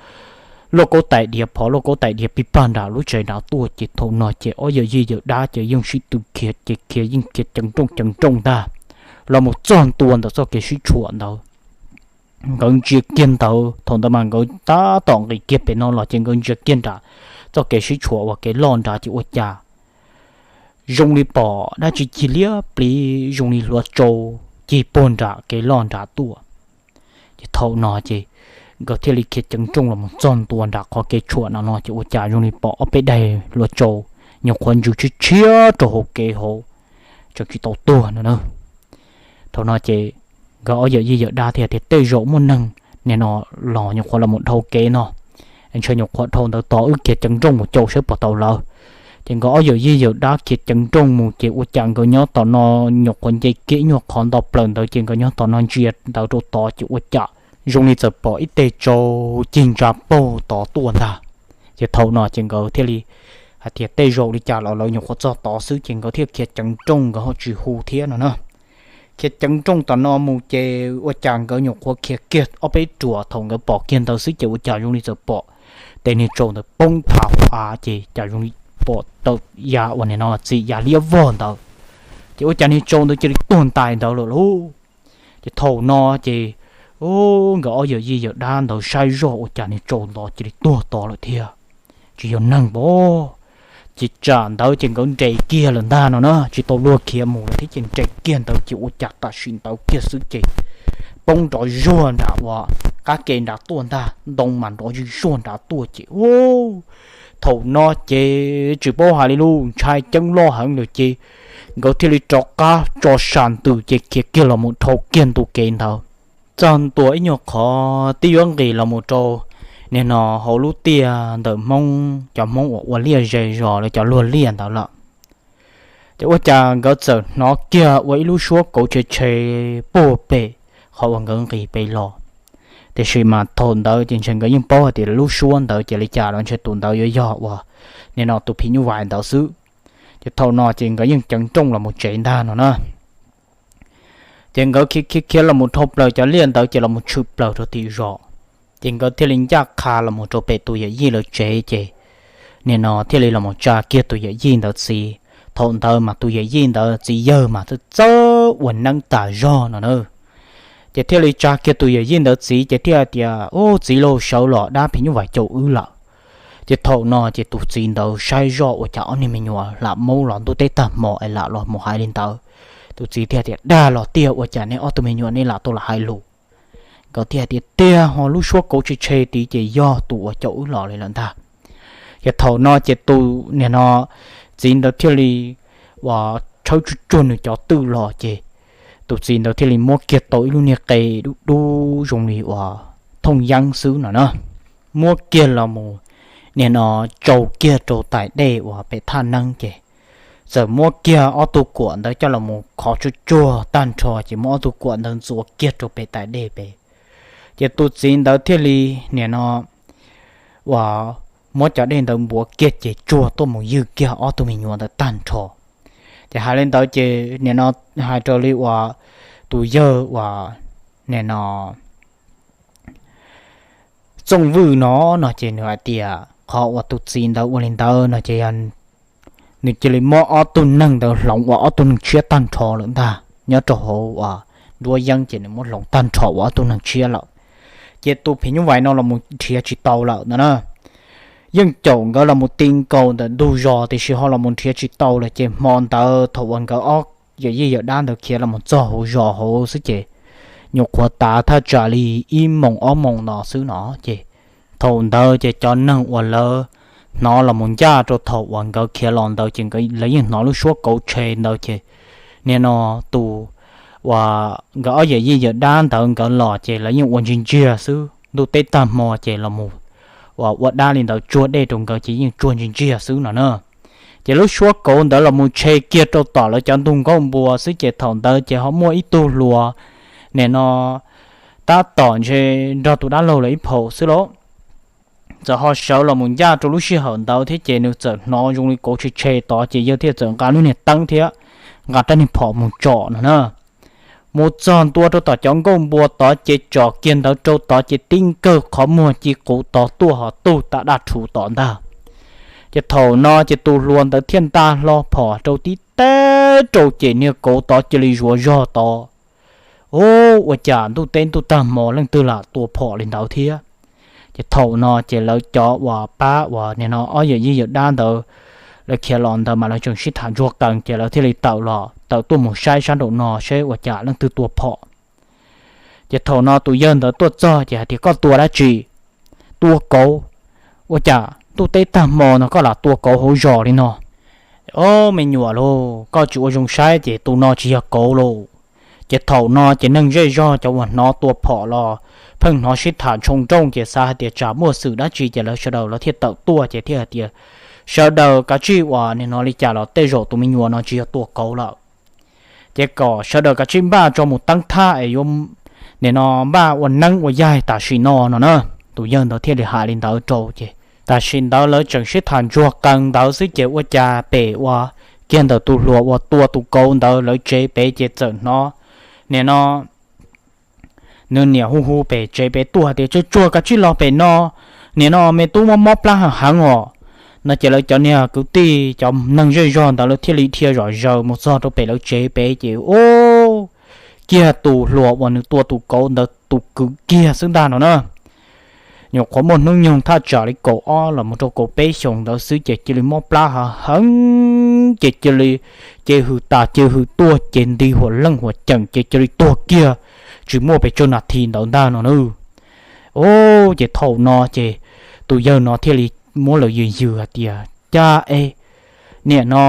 lauj kaub tais diav phov lauj kaub tais diav pig pag nram lub tsev nrad tuaj ces thaum no ces ob yawm yij yawm dab ces yeej sib tw khiav ces khiav yeej khiav ceev nrooj ceev nrooj ntag. Los mus txog ntua ntawm txoj kev sib tshuam ntawd, nkawd ntsia kiag ntawd thaum ntawd mas nkawd tab tom nqis kiag pem no los ces nkawd ntsia kiag nram txoj kev sib tshuam uas kev loj nrad ces ua cas zoo li pom dab tsi cig liab pliv zoo li hluav tsau cig puag nram kev loj nrad tuaj. Thaum no ces nkawd thiaj li khiav ceev nrooj los mus txog ntua nram qhov kev tshuam no no ces ua cas zoo li pom ob peb daim hluas tsaus nyuam qhuav ntsws tshiab tshiab rau hauv kev hauv, tseem tsis tau tuag no na. Thaum no ces nkawd ob yawm yij yawm dab thiaj tias tej zaum muaj neeg nim no los nyuam qhuav los mus dhau kev no, ntshe nyuam qhuav dhau ntawd tod wb khiav ceev nrooj mus caum saib puas tau lawv. Ces nkawd ob yawm yij yawm dab khiav ceev nrooj mus ces ua cas nkawd nyob tom no nyuam qhuav nce kiag ib nyuag qhov nto plaws ntawd ces nkawd nyob tom no ntsia ntawd rau tod ces ua cas zoo li txawm pom ib teg tsaus cig ntsa paug tod tuaj ntag. Ces thaum no ces nkawd thiaj li hais tias tej zaum li cas los lawv nyuam qhuav txog tod xwb ces nkawd thiaj khiav ceev nrooj nkawd ho tsis hu thiab no na. Khiav ceev nrooj tom no mus ces ua cas nkawd nyuam qhuav khiav kiag ob peb ruam thaum nkawd pom kiag ntawd xwb ces ua cas zoo li txawm pom tes niag tsaus ntawd poob phav hauv av ces cas zoo li pom tawm ya uas nim no txim ya liab vog ntawd. Ces ua cas niag tsaus ntawd cia li tuag ntais ntawd lawm lauj. Ces thaum no ces nkawd ob yawm yij yawm dab ntawd saib zoj ua cas niag tsaus ntawd cia li tuag tod lawm thiab, tsis yog neeg pab. Ces tsam ntawd ces nkawd nres kiag lawm ntag no na, tsis tau luag khiav mus lawm thiab ces nres kiag ntawd ces ua cas tam sim ntawd kiag xwb ces poob nrov zuag nram uas qab ke nrad tuaj ntag, ntoo mas nrov zig zuag nrad tuaj ces u thaum no ces tsis paub hais li lub ntshai ceeb loj heev lawm ces nkawd thiaj li rov qab tso sam ntws ces khiav kiag los mus dhau kiag ntu kev ntawd. Txog ntua ib nyuag qhov twb yuav nqis los mus rau nim no hauv lub tiaj ntawm Hmoob, cov Hmoob uas ua liaj ze zos lawv cov luag liaj ntawd lawm. Ces ua cas nkawd txawm hnov kiag ua ib lub suab kauv tshe tshe puag pem qhov uas nkawd nqis pem los. Tiam sis mas thaum ntawd ces ntshe nkawd yeej paub hais tias lub suab ntawd ces li cas los ntshe tus ntawd yuav yog uas nim no tus phim nyuj vais ntawd xwb. Ces thaum no ces nkawd yeej ceev nrooj los mus tsev ntag no na. Ces nkawd khiav khiav khiav los mus dhau plaws cov liaj ntawd ces los mus tshwm plaws rau tim zos. Ces nkawd thiaj li ncaj qha los mus rau pem tus yawm yij lawv tsev ces nim no thiaj li los mus tsa kiag tus yawm yij ntawd txiv. Thaum ntawd mas tus yawm yij ntawd txiv yawg mas txawj txawj ua neeb tas zog no na. Ces thiaj li tsa kiag tus yawm yij ntawd txiv ces thiaj tias, Ub, txiv lauj, sawv los dab phim nyuj vais caum wb lawm. Ces thaum no ces tus txiv ntawd saib zoj ua cas ob niag me nyuam lam maub los ntuj teb tag hmo es lam los mus hais li ntawd. Tus txiv thiaj tias, Dag los tiag, ua cas nej ob tug me nyuam nej lam tau lam hais lus? Nkawd thiaj tias, Tiag ho, lub suab kauv tshe tshe tid ces yog tus uas caum wb los li lawm ntag. Ces thaum no ces tus nim no txiv ntawd thiaj li uas tshawb tsuj tsuag nws cov twj los ces tus txiv ntawd thiaj li muab kiag tau ib lub niag qe dub dub zoo li uas thooj yeeb xwb no na, muab kiag los mus nim no tsau kiag rau tais dej uas pem thaj neeb ces txawm muab kiag ob tug kuam ntawd coj los mus khov tsuj tsuag tag nrho ces muab ob tug kuam ntawd ntxuav kiag rau pem tais dej pem. Ces tus txiv ntawd thiaj li nim no uas muab cov dej ntawd npuav kiag ces tsuag tuaj mus ywg kiag ob tug me nyuam ntawd tag nrho. Ces hais li ntawd ces nim no hais raws li uas tus yawg uas nim no Txooj Vwj no no ces nws hais tias qhov uas tus txiv ntawd ua li ntawd no ces yog nws cia li muab ob tug neeg ntawd hloov ua ob tug neeg tshiab tag nrho lawm ntag, nyob rau hauv uas nruab yeeb ces nws muab hloov tag nrho ua ob tug neeg tshiab lawm. Ces tus phim nyuj vais no los mus nrhiav tsis tau lawm no na. Yeej caum nkawd los mus ti nkaus ntawm ntug zos tiam sis ho los mus nrhiav tsis tau lawm ces hmo ntawd thaum uas nkawd ob yawm yij yawm dab ntawd khiav los mus txog hauv zos hauv xwb ces nyuam qhuav tav thaj tsam li ib moos ob moos no xwb no ces thaum ntawd ces cov neeg uas lawv hnov los mus ncaj rau thaum uas nkawd khiav los ntawd ces lawv yeej hnov lub suab kauv tshe ntawd ces nim no tus uas nkawd ob yawm yij yawm dab ntawd nkawd los ces lawv yeej ua ntsiag ntsiag xwb, ntuj teb tag hmo ces los mus uas ua dab li ntawd tsuag dej rau nkawd ces yeej tsuag ntsiag ntsiag xwb no na. Ces lub suab kauv ntawd los mus tshe kiag rau tom lawv cov ntug nkuaj npua xwb ces thaum ntawd ces ho muaj ib tug hluas nim no tab tom ntshe nrog tus dab laug lawv ib phaum xwb lauj, txawm ho sawv los mus ncaj rau lub sij hawm ntawd thiab ces nws txawm hnov zoo li kauv tshe tshe tod ces yawg thiaj txawm nqa lub niag teeb thiab nqa rab niag phom mus tsom no na. Mus txog ntua rau tom cov nkuaj npua tod ces tsom kiag ntawd rau tod ces tib nkawg qhov muag ci quv tod tuaj ho tug ta daj rhuv tod ntag. Ces thaum no ces tus hluas ntawd thiaj nta hlo phom rau tib teb rau ces niag kauv tod cia li zuav zog tod. Ub, ua cas ntuj teb ntuj tag hmo leej twg lam tua phom li ntawd thiab? Ces thaum no ces lawv cov uas pab uas nim no ob yawm yij yawm dab ntawd lawv khiav los ntawd mas lawv tseem sib tham ntsuag qees ces lawv thiaj li tawm los tawm tuaj mus saib sab nraum no seb ua cas leej twg tua phom. Ces thaum no tus yawg ntawd tuaj txog ces hais tias, Koj tua dab tsi? Tua kauv. Ua cas ntuj teb tag hmo no koj lam tua kauv hauv zos li no? Ob, me nyuam lauj, koj tsis ua zoo saib ces tus no tsis yog kauv lauj. Ces thaum no ces neeg zej zog cov uas hnov tua phom los pheej hnov sib tham ntshoo nrooj ces xav hais tias tsam muaj xwm dab tsi ces lawv sawv daws lawv thiaj tawm tuaj ces thiaj hais tias, Sawv daws kav tsij ua nim no li cas los tej zaum tus me nyuam no tsis yog tua kauv lawm. Ces kom sawv daws kav tsij npaj tso mus teeb thab es yuav nim no npaj ua neeb ua yaig tam sim no no na. Tus yawg ntawd thiaj li hais li ntawd rau ces tam sim ntawd lawv tseem sib tham ntsuag qees ntawd xwb ces ua cas pem ua kiag ntawm tus hluas uas tua tus kauv ntawd lawv tsev pem ces txawm hnov nim no nws niam hu hu pem tsev pem tuaj hais tias, Tsuag tsuag, kav tsij los pem no, nim no me tub mob mob plab heev heev os. No ces lawv cov niag kwv tij cov neeg zej zog ntawd lawv thiaj li dhia zom zaws mus txog rau pem lawv tsev pem ces ub, kiag tus hluas uas nws tua tus kauv ntawd tus kwv kiag xwb ntag no na. Nyuam qhuav muaj hnub nyoog thaj tsam li kaum ob los mus rau kaum peb xyoos ntawd xwb ces cia li mob plab heev heev ces cia li ces hws tas ces hws tuaj ces nti huam leej huam ceem ces cia li tuag kiag, tsis muaj pes tsawg nas this ntawd ntag no na. Ub, ces thaum no ces tus yawg no thiaj li muab lawv yws yws hais tias, Cas es nim no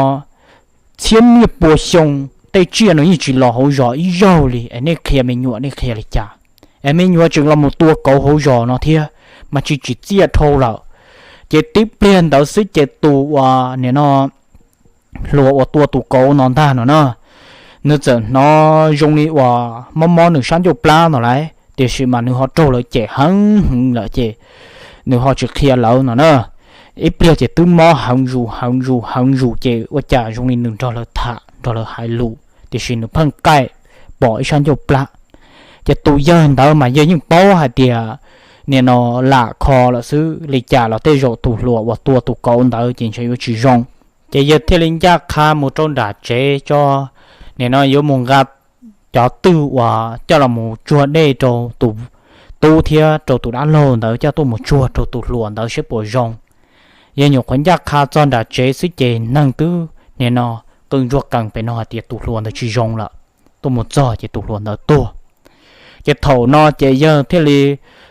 txhiab niaj pua xyoo tej tsiaj no yeej tsis los hauv zos ib zaug li es nej qhia me nyuam nej qhia li cas es me nyuam tseem los mus tua kauv hauv zos no thiab mas tsis tsim txiaj dhau lawm. Ces tib pliag ntawd xwb ces tus uas nim no hluas uas tua tus kauv no ntag no na, nws txawm hnov zoo li uas mob mob nws sab ncauj plab no lawm tiam sis mas nws ho raug lawv cem heev heev lawm ces nws ho tsis qhia lawv no na. Ib pliag ces twb mob heev zus heev zus heev zus ces ua cas zoo li nws nrog lawv tham nrog lawv hais lus tiam sis nws pheej qaij pom ib sab ncauj plab. Ces tus yawg ntawd mas yawg yeej paub hais tias nim no lam kho lawm xwb, li cas los tej zaum tus hluas uas tua tus kauv ntawd ces ntshe yuav tsis zoo. Ces yawg thiaj li ncaj qha mus rau nram tsev tso, nim no yuav mus nqa cov twj uas coj los mus tsuag dej rau tus tub thiab rau tus dab laug ntawd coj tuaj mus tsuag rau tus hluas ntawd saib puas zoo. Yawg nyuam qhuav ncaj qha txog nram tsev xwb ces neeg twb nim no qw ntsuag qees pem no hais tias tus hluas ntawd tsis zoo lawm, tuaj mus txog ces tus hluas ntawd tuag. Ces thaum no ces yawg thiaj li,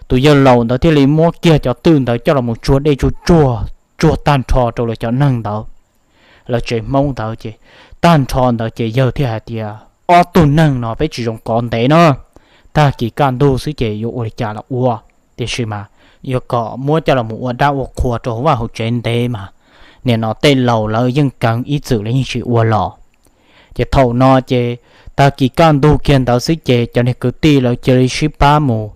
tus yawg laus ntawd thiaj li muab kiag cov twj ntawd coj los mus tsuag dej tsuag tsuag tsuag tag nrho rau lawv cov neeg ntawd, lawv tsev Hmoob ntawd ces tag nrho ntawd ces yawg thiaj hais tias, Ob tug neeg no peb tsis zoo kov ntev no, tag kis kaj ntug xwb ces yuav ua li cas los ua, tiam sis mas yuav kom muab coj los mus ua dab ua qhua rau hauv vaj hauv tsev ntev mas nim no tej laus lawv yeej keev ib txwm lawv yeej tsis ua los. Ces thaum no ces tag kis kaj ntug kiag ntawd xwb ces cov niag kwv tij lawv cia li sib pab mus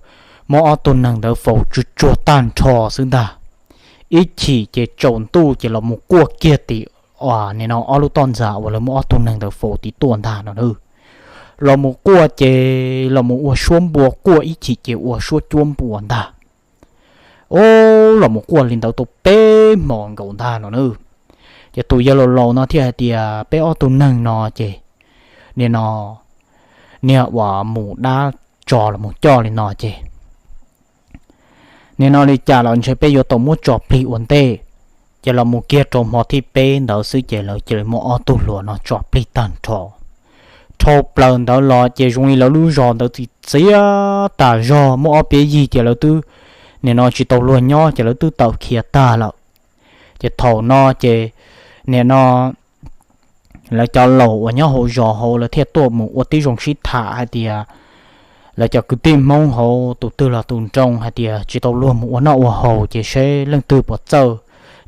muab ob tug neeg ntawd faus tsuag tsuag tag nrho xwb ntag. Ib chim ces tsaus ntuj ces los mus quaj kiag tim nim no ob lub toj ntxas uas lawv muab ob tug neeg ntawd faus tim tuaj ntag no na. Los mus quaj ces los mus ua suab npua, quaj ib chim ces ua suab cuab npua ntag. Ub, los mus quaj li ntawd tau peb hmos nkaus ntag no na. Ces tus yawg laus laus no thiaj hais tias, Peb ob tug neeg no ces nim no niag uas mus dab tso los mus coj li no ces nim no li cas los ntshe peb yuav tau muab tso plig ua ntej. Ces los mus kiag rau hmo thib peb ntawd xwb ces lawv cia li muab ob tug hluas no tso plig tag nrho. Dhau plaws ntawd los ces zoo li lawv lub zos ntawd txiv txiav tas zog, muaj ob peb yig ces lawv twb nim no tsis tau luag nyob ces lawv twb tawm khiav tag lawm. Ces thaum no ces nim no lawv cov laus uas nyob hauv zos hauv lawv thiaj tuaj mus ua tib zoo sib tham hais tias, lawv cov kwv tij Hmoob hauv tus twg los tus nroo hais tias tsis tau luag mus ua noj ua haus ces seb leej twg puas txawj,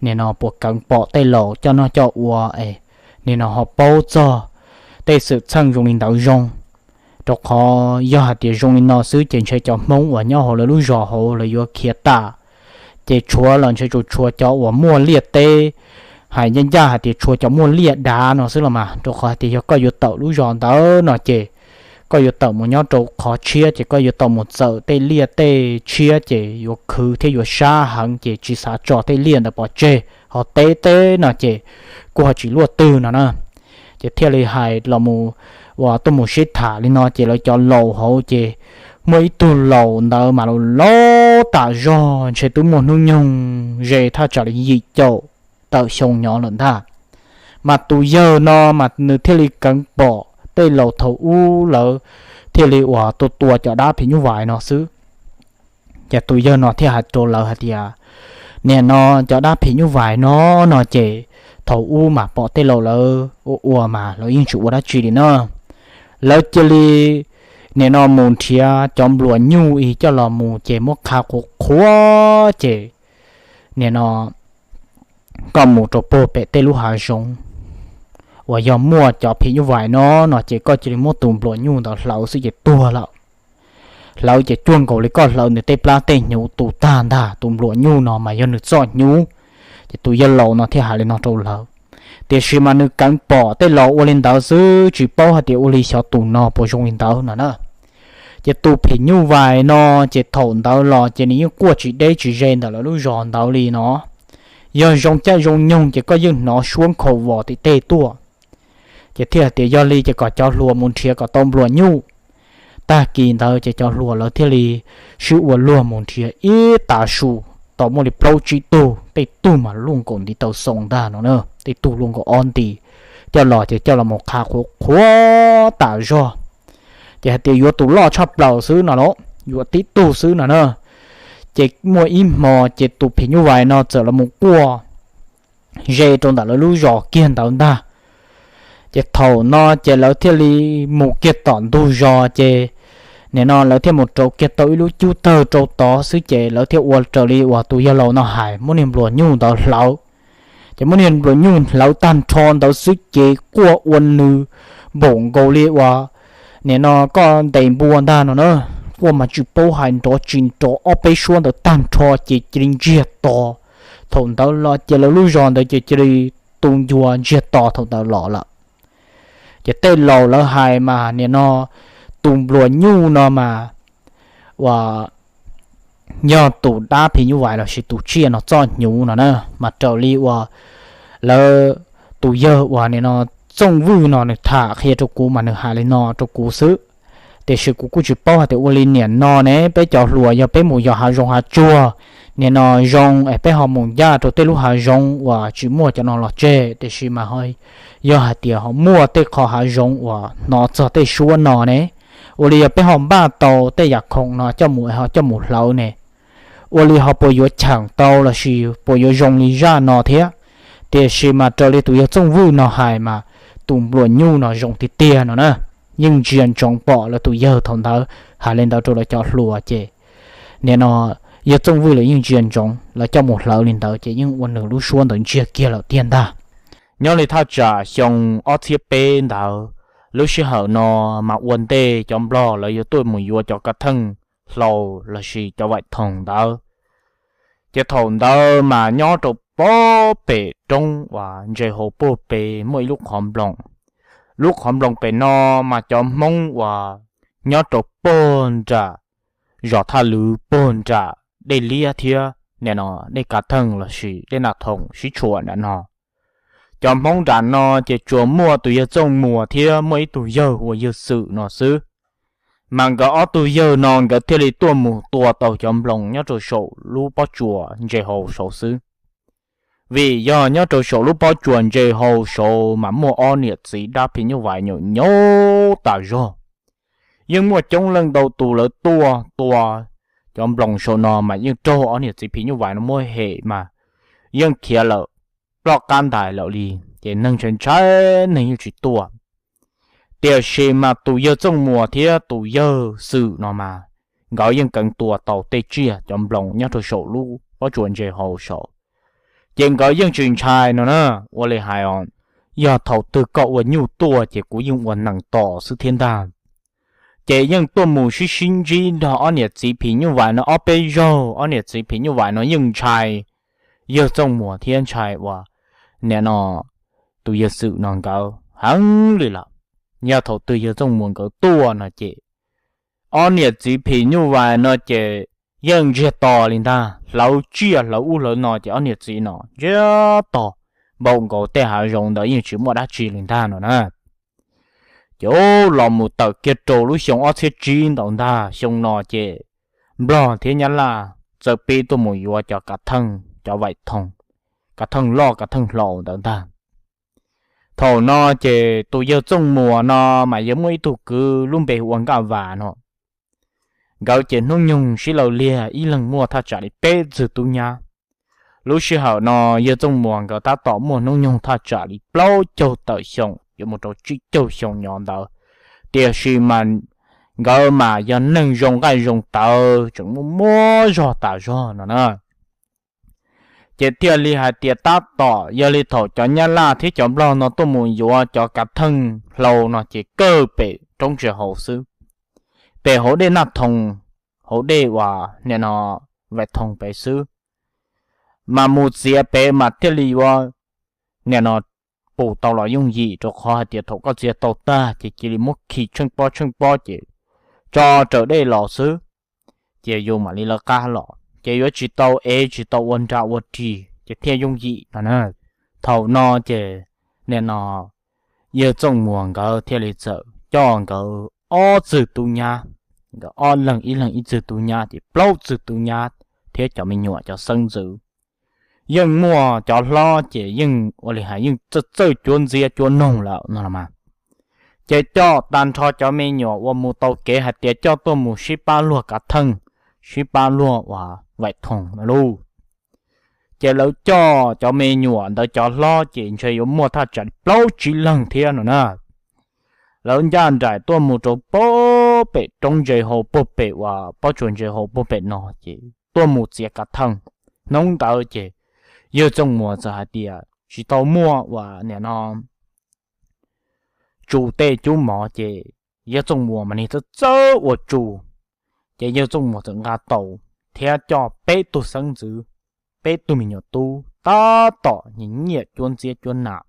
nim no puas keev pom tej laus coj noj coj ua es nim no ho paub txog tej xwm txheej zoo li ntawd zoo. Rau qhov yog hais tias zoo li no xwb ces ntshe cov Hmoob uas nyob hauv lawv lub zos hauv lawv yuav khiav tas. Ces tshuav los ntshe tsuas tshuav cov uas muaj liaj teb, hais ncaj ncaj hais tias tshuav cov muaj liaj dav no xwb los mas, rau qhov hais tias yog koj yuav tawm lub zos ntawd no ces koj yuav tawm mus nyob rau qhov tshiab ces koj yuav tau mus txawm tej liaj tej tshiab ces yuav khwv thiab yuav sab heev ces tsis xav tso tej liaj ntawd pov tseg, ho teb teb no ces kuj ho tsis luaj twg no na. Ces thiaj li hais los mus uas tuaj mus sib tham li no ces lawv cov laus hauv ces muaj ib tug laus ntawd mas laus laus tas zog ntshe twb muaj hnub nyoog ze thaj tsam li yim caum tawm xyoo nyob lawm ntag. Mas tus yawg no mas nws thiaj li keev pom tej laus thaum ub lawv thiaj li uas tua tua cov dab phim nyuj vais no xwb. Ces tus yawg no thiaj hais rau lawv hais tias, nim no cov dab phim nyuj vais no no ces thaum ub mas pom tej laus lawv ua ua mas lawv yeej tsis ua dab tsi li na. Lawv cia li nim no mus nrhiav cov npluas nyuj es coj los mus ces muab qha qhuav qhuav ces nim no koj mus rau puag pem tej lub hav zoov uas yog muaj cov phim nyuj vais no no ces koj cia li muab tus npluas nyuj ntawd hlawv xwb ces tuag lawm. Hlawv ces cuag nkaus li koj hlawv nws tej plab tej hnyuv tu tag ntag, tus npluas nyuj no mas yog nws txoj hnyuv. Ces tus yawg laus no thiaj hais li no rau lawv. Tiam sis mas nws kheev pom tej laus ua li ntawd xwb tsis paub hais tias ua li xyov tus no puas zoo li ntawd no na. Ces tus phim nyuj vais no ces thaum ntawd los ces nws yeej quaj tsis deb tsis ze ntawm lawv lub zos ntawd li no. Yog zoo caij zoo nyoog ces koj yeej hnov suab nkhaus vos tim tej tuaj. Ces thiaj tias yog li ces kom cov hluas mus nrhiav kom tau npluas nyuj. Tag kis ntawd ces cov hluas lawv thiaj li sib ua luag mus nrhiav ib tav su, tau muaj li plaub tsib tug, tej tug mas luaj nkaus ntiv taw xoo ntag no na, tej tug luaj nkaus ob nti, coj los ces coj los mus qha qhuav qhuav tas zog. Ces hais tias yuav tus loj tshaj plaws xwb no los yuav tib tug xwb no na. Ces muaj ib hmo ces tus phim nyuj vais no txawm los mus quaj ze rau ntawm lawv lub zos kiag ntawd ntag. Ces thaum no ces lawv thiaj li mus kiag tom ntug zos ces nim no lawv thiaj mus rauv kiag tau ib lub cub tawg rau tod xwb ces lawv thiaj ua raws li uas tus yawg laus no hais, muab niag npluas nyuj ntawd hlawv. Ces muab niag npluas nyuj hlawv tag nrho ntawd xwb ces quaj ua nws npaum nkaus li uas nim no koj ntes npua ntag no na. Quaj mas tsis paub hais nrov tsis nrov ob peb suab ntawd tag nrho ces cia li ntsiag to. Thaum ntawd los ces lawv lub zos ntawd ces cia li tu ncua ntsiag to thaum ntawd los lawm. Ces tej laus lawv hais mas nim no tus npluas nyuj no mas uas yog tus dab phim nyuj vais lossis tus tsiaj no txoj hnyuv no na, mas raws li uas lawv tus yawg uas nim no Txooj Vwj no nws tham qhia rau kuv mas nws hais li no rau kuv xwb. Tiam sis kuv kuj tsis paub hais tias ua li nim no ne peb cov hluas yog peb mus yos hav zoov hav tsuag, nim no zoo es peb ho mus ncaj rau tej lub hav zoov uas tsis muaj cov no los tseg, tiam sis mas yog hais tias ho muaj tej qho hav zoov uas hnov txog tej suab no ne, ua li yog peb ho npaj tau tej yam khoom no coj mus es ho coj mus hlawv ne, ua li ho puas yuav cheem tau lossis puas yuav zoo li zaj no thiab. Tiam sis mas raws li tus yawg Txooj Vwj no hais mas tus npluas nyuj no zoo tiag tiag no na. Yeej ntsia ntsoov pom lawv tus yawg thaum ntawd hais li ntawd rau lawv cov hluas ces nim no yawg Txooj Vwj lawv yeej ntsia ntsoov lawv coj mus hlawv li ntawd ces yeej ua nws lub suab ntawd ntsiag kiag lawm tiag ntag. Nyob li thaj tsam xyoo ob txhiab peb ntawd, lub sij hawm no mas ua ntej cov nplog lawv yuav tuaj mus yuav cov kav theej hlau lossis cov vaim thoom ntawd. Ces thaum ntawd mas nyob rau puag pem roob uas ntse hauv puag pem muaj ib lub qhov nploos. Lub qhov nploos pem no mas cov Hmoob uas nyob rau puag nram zos Thaj Lwm puag nram dej liab thiab nim no dej Kav Theej lossis dej Naj Thoom sib tshuam nram no. Cov Hmoob nram no ces tsuas muaj tus yawg Txooj Muas thiab muaj ib tug yawg hu ua yawg Xwm no xwb. Mas nkawd ob tug yawg no nkawd thiaj li tuaj mus tua tau cov nploos nyob rau saum lub pob tsuas ntse hau saud xwb. Vim yog nyob rau saum lub pob tsuas ntse hau saud mas muaj ob niam txiv dab phim nyuj vais nyaum nyaub tas zog. Yeej muaj coob leej ntau tus lawv tuaj tua cov nploos saum no mas yeej raug ob niam txiv phim nyuj vais no muab hem mas yeej khiav lawm ploj qab ntais lawm li. Ces neeg ntshai ntshai neeg yeej tsis tuaj. Tiam sis mas tus yawg Txooj Muas thiab tus yawg Xwm no mas nkawd yeej kheev tua tau tej tsiaj cov nploos nyob rau saum lub pob tsuas ntse hau saud. Ces nkawd yeej tsis ntshai no na, ua li hais os, yog thaum twg koj ua nyuj tuaj ces kuv yeej ua nees tos xwb thiab ntag. Ces yeej tuaj mus sib sib ntsib nrog ob niam txiv phim nyuj vais no ob peb zaug, ob niam txiv phim nyuj vais no yeej ntshai yawg Txooj Muas thiab ntshai uas nim no tus yawg Xwm no nkawd heev li lawm. Yog thaum twg yawg Txooj Muas nkawd tuaj no ces ob niam txiv phim nyuj vais no ces yeej ntsiag to li ntag, hlawv tsiaj hlawv ub hlawv no ces ob niam txiv no ntsiag to, npaum nkaus tej hav zoov ntawd yeej tsis muaj dab tsi li ntag no na. Ces los mus tawm kiag rau lub xyoo ob txhiab tsib ntawd ntag, xyoo no ces Nplog thiab Nyab Laj txawm pib tuaj mus yuav cov kav theej, cov vaim thoom, kav theej loj kav theej hlau ntawd ntag. Thaum no ces tus yawg Txooj Muas no mas yog muaj ib tug kwv lub npe hu ua Nkaj Vas no. Nkawd ces hnub nyoog sib law liag ib leeg muaj thaj tsam li peb txwg tub nyab. Lub sij hawm no yawg Txooj Muas nkawd tab tom muaj hnub nyoog thaj tsam li plaub caug tawm xyoo yuav mus rau tsib caug xyoo nyob ntawd, tiam sis mas nkawd mas yog neeg zoo nqaij zoo tawv tseem muaj muaj zog tas zog no na. Ces thiaj li hais tias tab tom yog li thaum cov Nyab Laj thiab cov Nplog no tuaj mus yuav cov kav theej hlau no ces kawg pem roob tsev hauv xwb, pem hauv dej Naj Thoo, hauv dej uas nim no Vais Thoo pem xwb, mas mus txiav pem mas thiaj li yuav nim no pum tau los yooj yim, rau qhov hais tias thaum koj txiav tau tag ces cia li muab khi tsheej pob tsheej pob ces tso raws dej los xwb, ces yus mam li lawv qab los ces yuav tsis tau ev tsis tau ua nra ua ris ces thiaj yooj yim no na. Thaum no ces nim no yawg Txooj Muas nkawd thiaj li txawm coj nkawd ob txwg tub nyab, nkawd ob leeg ib leeg ib txwg tub nyab ces plaub txwg tub nyab thiab cov me nyuam cov xeeb ntxwv. Yeej muaj cov hlob ces yeej ua li hais yeej txawj txawj cuab ntxiab cuab noog lawm no los mas, ces coj tag nrho cov me nyuam uas mus tau kev hais tias coj tuaj mus sib pab luag kav theej, sib pab luag uas Vais Thoo no lauj. Ces lawv coj cov me nyuam ntawd cov hlob ces ntshe yuav muaj thaj tsam li plaub tsib leeg thiab no na. Lawv ncaj nraim tuaj mus rau puag pem roob ntses hauv puag pem uas pob tsuas ntses hauv puag pem no ces tuaj mus txiav kav theej. Hnub ntawd ces yawg Txooj Muas txawm hais tias tsis tau muaj uas nim no tsu tej cub mov ces yawg Txooj Muas mas niag txawj txawj ua tsu, ces yawg Txooj Muas txawm nqa tau thiab coj peb tug xeeb ntxwv, peb tug me nyuam tub tab tom nyiam nyiam cuab ntxiab cuab nam.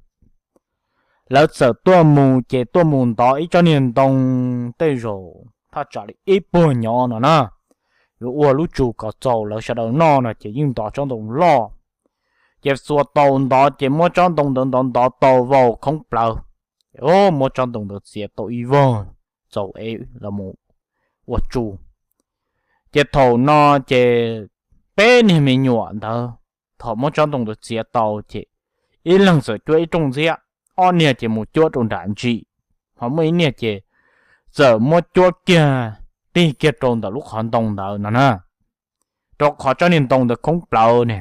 Lawv txawm tuaj mus ces tuaj mus ntov ib tsob niag ntoo tej zaum thaj tsam li ib puag nyob no na, yuav ua lub tsu kom txaus lawv sawv daws noj no ces yeej ntov tsob ntoo loj. Ces txua tau ntov ces muab tsob ntoo ntawd ntov ntov tau vau khoob plawv, muab tsob ntoo ntawd txiav tau ib vog txaus ev los mus ua tsu. Ces thaum no ces peb niag me nyuam ntawd thaum muab tsob ntoo ntawd txiav tau ces ib leeg txawm cuab ib rooj ntxiab, ob niag ces mus cuab rau nram ntsis, ho muaj ib niag ces txawm muab cuab kiag tig kiag rau ntawm lub qhov ntoo ntawd no na, rau qhov tsob niag ntoo ntawd khoob plawv ne.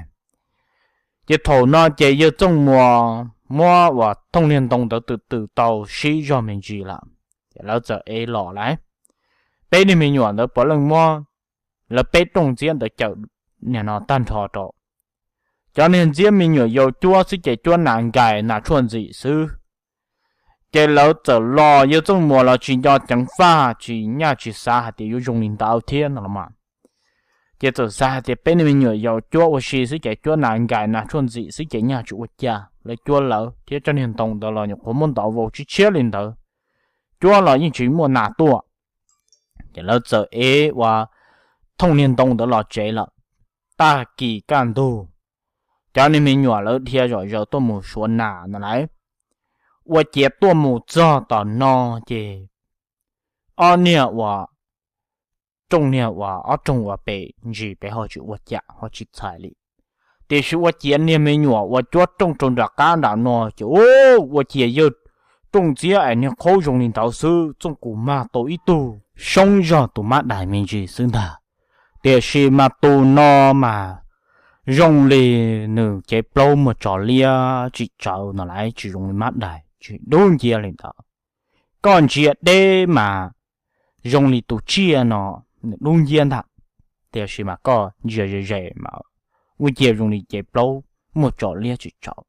Ces thaum no ces yawg Txooj Muas muab uas thooj niag ntoo ntawd twm twm tau sib zog me ntsis lawm, ces lawv txawm ev los lawm. Peb niag me nyuam ntawd puav leej muab lawv peb rooj ntxiab ntawd cawm nim no tag nrho rau. Cov niag ntxiab me nyuam yaus cuab xwb ces cuab nas nkais nas tshuaj ntxim xwb. Ces lawv txawm los yawg Txooj Muas los tsis nco ceev faj tsis nyaj tsis xav hais tias yuav zoo li ntawd thiab no los mas. Ces txawm xav hais tias peb niag me nyuam yaus cuab ua si xwb ces cuab nas nkais nas tshuaj ntxim xwb ces nyaj tsis ua cas, lawv cuab lawv thiab tsob niag ntoo ntawd los nyuam qhuav muab ntov vau tshiab tshiab li ntawd, cuab los yeej tsis muaj nas tuaj. Ces lawv txawm ev uas thooj niag ntoo ntawd los tsev lawm. Tag kis kaj ntug, cov niag me nyuam lawv dhia zom zaws tuaj mus suav nas no lauj. Ua ciav tuaj mus txog tom no ces ob niag uas rooj niag uas ob rooj uas pem ntsis pem ho tsis ua cas ho tsis txhais li. Tiam sis ua ciav niag me nyuam uas cuab rooj rau nram qab nram no ces ua ciav yawg rooj ntxiab es niag qhaub zoo li ntawd xwb, txooj kus mag tau ib tug soob zog tus mab dais me ntsis xwb ntag. Tiam sis mas tus no mas zoo li nws cev plaub muag tso liab tsis tsawv no lauj, tsis zoo li mab dais tsis dub nciab li ntawd. Koj ntsia deb mas zoo li tus tsiaj no nws dub nciab ntag, tiam sis mas koj ntsia ze ze mas ua ciav zoo li cev plaub muag tso liab tsis tsawv.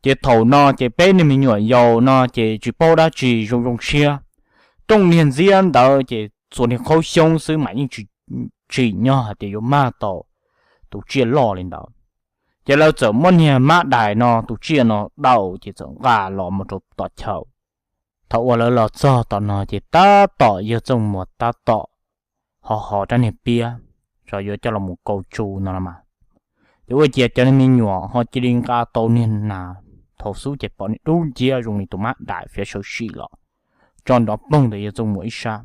Ces thaum no ces peb niag me nyuam yaus no ces tsis paub dab tsi zoo zoo siab. Rooj niag ntxiab ntawd ces txhua niag qhaub xyoob xwb mas yeej tsis tsim nyog hais tias yuav mag tau tus tsiaj loj li ntawd. Ces lawv txawm muab niag mab dais no tus tsiaj no daus ces txawm nqa los mus rau tom chaw. Thaum uas lawv los txog tom no ces tab tom yawg Txooj Muas tab tom ho hos rab niag piab, tso yuav coj los mus kaus tsu no los mas. Ces ua ciav cov niag me nyuam ho cia li nqa tau niag nas thaum xub ces pom niag dub nciab zoo li tus mab dais fiav sawv sim los tso nrov poog ntawm yawg Txooj Muas ib sab.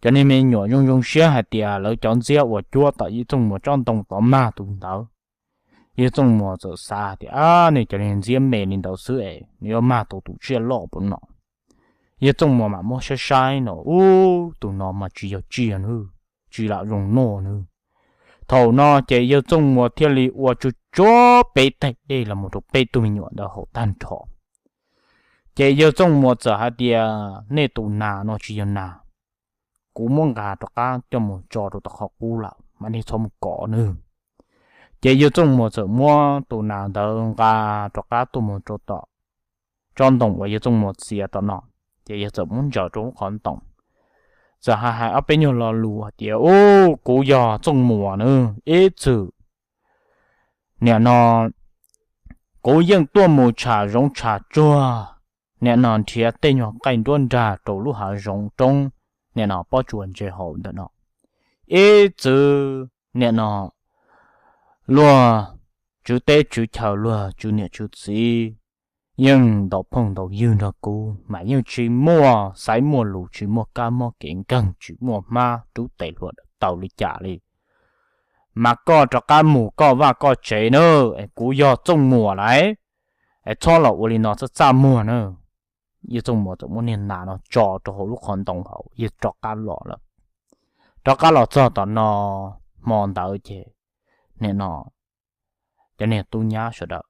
Cov niag me nyuam zoo zoo siab hais tias lawv cov ntxiab uas cuab tom yawg Txooj Muas tsob ntoo tod mag tus ntawd. Yawg Txooj Muas txawm xav tias, Ab, nej cov niag ntxiab me li ntawd xwb es nws yuav mag tau tus tsiaj loj puas no? Yawg Txooj Muas mam muab saib saib no, ub, tus no mas tsis yog tsiaj nws, tsis lam zoo noj nws. Thaum no ces yawg Txooj Muas thiaj li ua tsuag tsuag peb tais dej los mus rau peb tug me nyuam ntawd haus tag nrho. Ces yawg Txooj Muas txawm hais tias, Nej tus nas no tsis yog nas, kuv muab nqa rov qab coj mus tso rau tom qhov qub lawm mas nej txhob mus kov nws. Ces yawg Txooj Muas txawm muab tus nas ntawd nqa rov qab tuaj mus rau tom tsob ntoo uas yawg Txooj Muas txiav tom no, ces yawg txawm muab ntsaws rau lub qhov ntoo, txawm hais hais ob peb nyuag lo lus hais tias, Ub, kuv yog Txooj Muas nawb, ib txwm nim no kuv yeej tuaj mus tsham zoov tsham tsuag, nim no nrhiav tej nyuag qaij nruab nrag rau lub hav zoov roob, nim no pob tsuas ntse hauv ntawm no. Ib txwm nim no luag tswv teb tswv chaw, luag tswv niam tswv txiv yeej ntaus phooj ntaus ywg nrog kuv mas yeej tsis muaj xaiv muaj lus, tsis muaj kab mob kev nkeeg, tsis muaj hmab rub tes hluas taw li cas li. Mas koj rov qab mus koj vaj koj tsev nawb, es kuv yog Txooj Muas lawm, es txhob los ua li no txaj txaj muag na. Yawg Txooj Muas txawm muab niag nas no tso rau hauv lub qhov ntoo hauv, yawg rov qab los lawm. Rov qab los txog tom no, hmo ntawd ces nim no cov niag tub nyab sawv daws,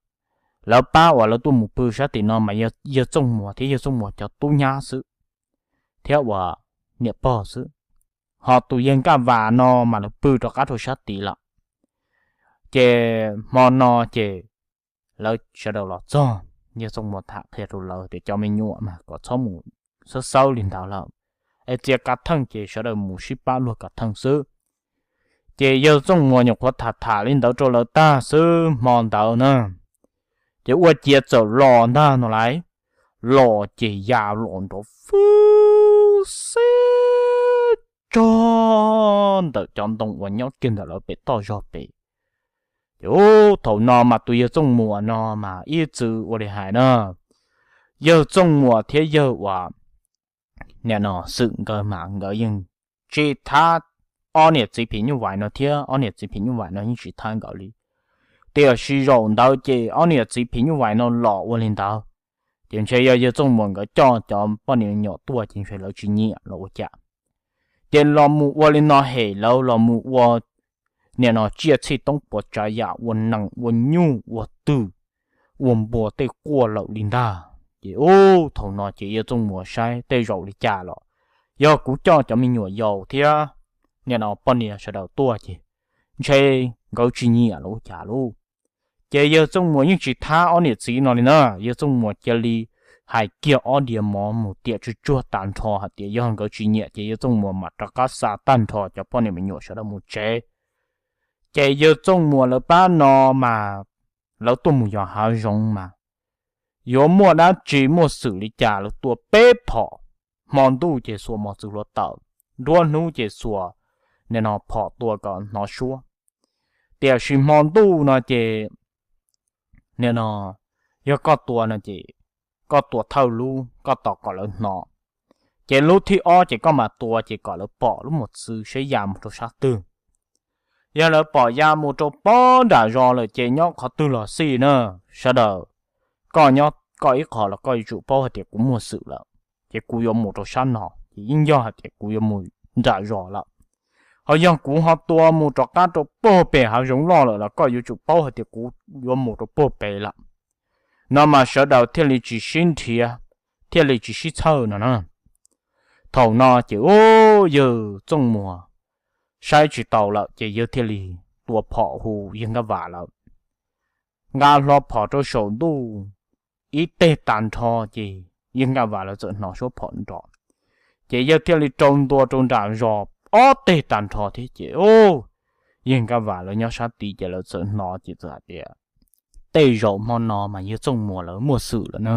lawv pab uas lawv tuaj mus pw sab tim no mas yawg Txooj Muas thiab yawg Txooj Muas cov tub nyab xwb, thiab uas niam pog xwb. Ho tus yawg Nkaj Vas no mas lawv pw rov qab rau sab tid lawm. Ces hmo no ces lawv sawv daws los txog, yawg Txooj Muas tham qhia rau lawv tias, Cov me nyuam mas kom txhob mus xawb xawb li ntawd lawm, es txiav kav theej ces sawv daws mus sib pab luag kav theej xwb. Ces yawg Txooj Muas nyuam qhuav tham tham li ntawd rau lawv tag xwb hmo ntawd na, ces ua ciav txawm los ntag no lauj. Los ces ya los nrov fwj xib tsuag ntawm cov ntoo uas nyob kiag ntawm lawv pem toj zog pem. Ces ub, thaum no mas tus yawg Txooj Muas no mas ib txwm ua li hais na, yawg Txooj Muas thiab yawg uas nim no Xwm nkawd mas nkawd yeej tsis thab ob niam txiv phim nyuj vais no thiab, ob niam txiv phim nyuj vais no yeej tsis thab nkawd li. Tiam sis zaum ntawd ces ob niam txiv phim nyuj vais no los ua li ntawd, ces ntshe yog yawg Txooj Muas nkawd coj cov poj niam me nyuam tuaj ces ntshe lawv tsis nyiam los ua cas. Ces los mus ua li no hem lawv los mus ua nim no tsiaj txhij toob puas tsav yam, ua nees ua nyuj ua twm ua npua tej quaj lawm li ntag. Ces ub, thaum no ces yawg Txooj Muas saib tej zaum li cas los yog kuv coj cov me nyuam yaus thiab nim no poj niam sawv daws tuaj ces ntshe nkawd tsis nyiam los ua cas lauj. Ces yawg Txooj Muas yeej tsis thab ob niam txiv no li na, yawg Txooj Muas cia li hais kiag ob diav mov mus tiam tsuag tsuag tag nrho hais tias yog nkawd tsis nyiam ces yawg Txooj Muas mam rov qab xa tag nrho cov poj niam me nyuam sawv daws mus tsev. Ces yawg Txooj Muas lawv pab no mas lawv tuaj mus yos hav zoov mas yuav muaj dab tsi muaj xwm li cas lawv tua peb phom, hmo ntuj ces xuas mos txwv hluav taws, nruab hnub ces xuas nim no phom tua kom hnov suab. Tiam sis hmo ntuj no ces nim no yog koj tua no ces koj tua thawj lub koj tos kom lawv hnov, ces lub thib ob ces koj mam tua ces kom lawv pom lub mos txwv seb ya mus rau sab twg. Yog lawv pom ya mus rau pob nram zos lawm ces nyob qhov twg los xij na, sawv daws, koj nyob koj ib qho los koj yuav tsum paub hais tias kuv muaj xwm lawm, ces kuv yuav mus rau sab no, ces yeej yog hais tias kuv yuav mus nram zos lawm. Ho yog kuv ho tua mus rov qab rau puag pem hav zoov loj lawm los koj yuav tsum paub hais tias kuv yuav mus rau puag pem lawm. No mas sawv daws thiaj li tsis sib nrhiav, thiaj li tsis sib txhawj no na. Thaum no ces ub, yawg Txooj Muas saib tsis taus lawm ces yawg thiaj li tua phom hu yawg Nkaj Vas lawm. Nqa hlo phom rau saum ntuj ib teg tag nrho ces yawg Nkaj Vas lawv txawm hnov suab phom nrov. Ces yawg thiaj li rau ntua rau nram zos ob teg tag nrho thiab ces ub, yawg Nkaj Vas lawv nyob sab tid ces lawv txawm hnov ces txawm hais tias, Tej zaum hmo no mas yawg Txooj Muas lawv muaj xwm lawm na.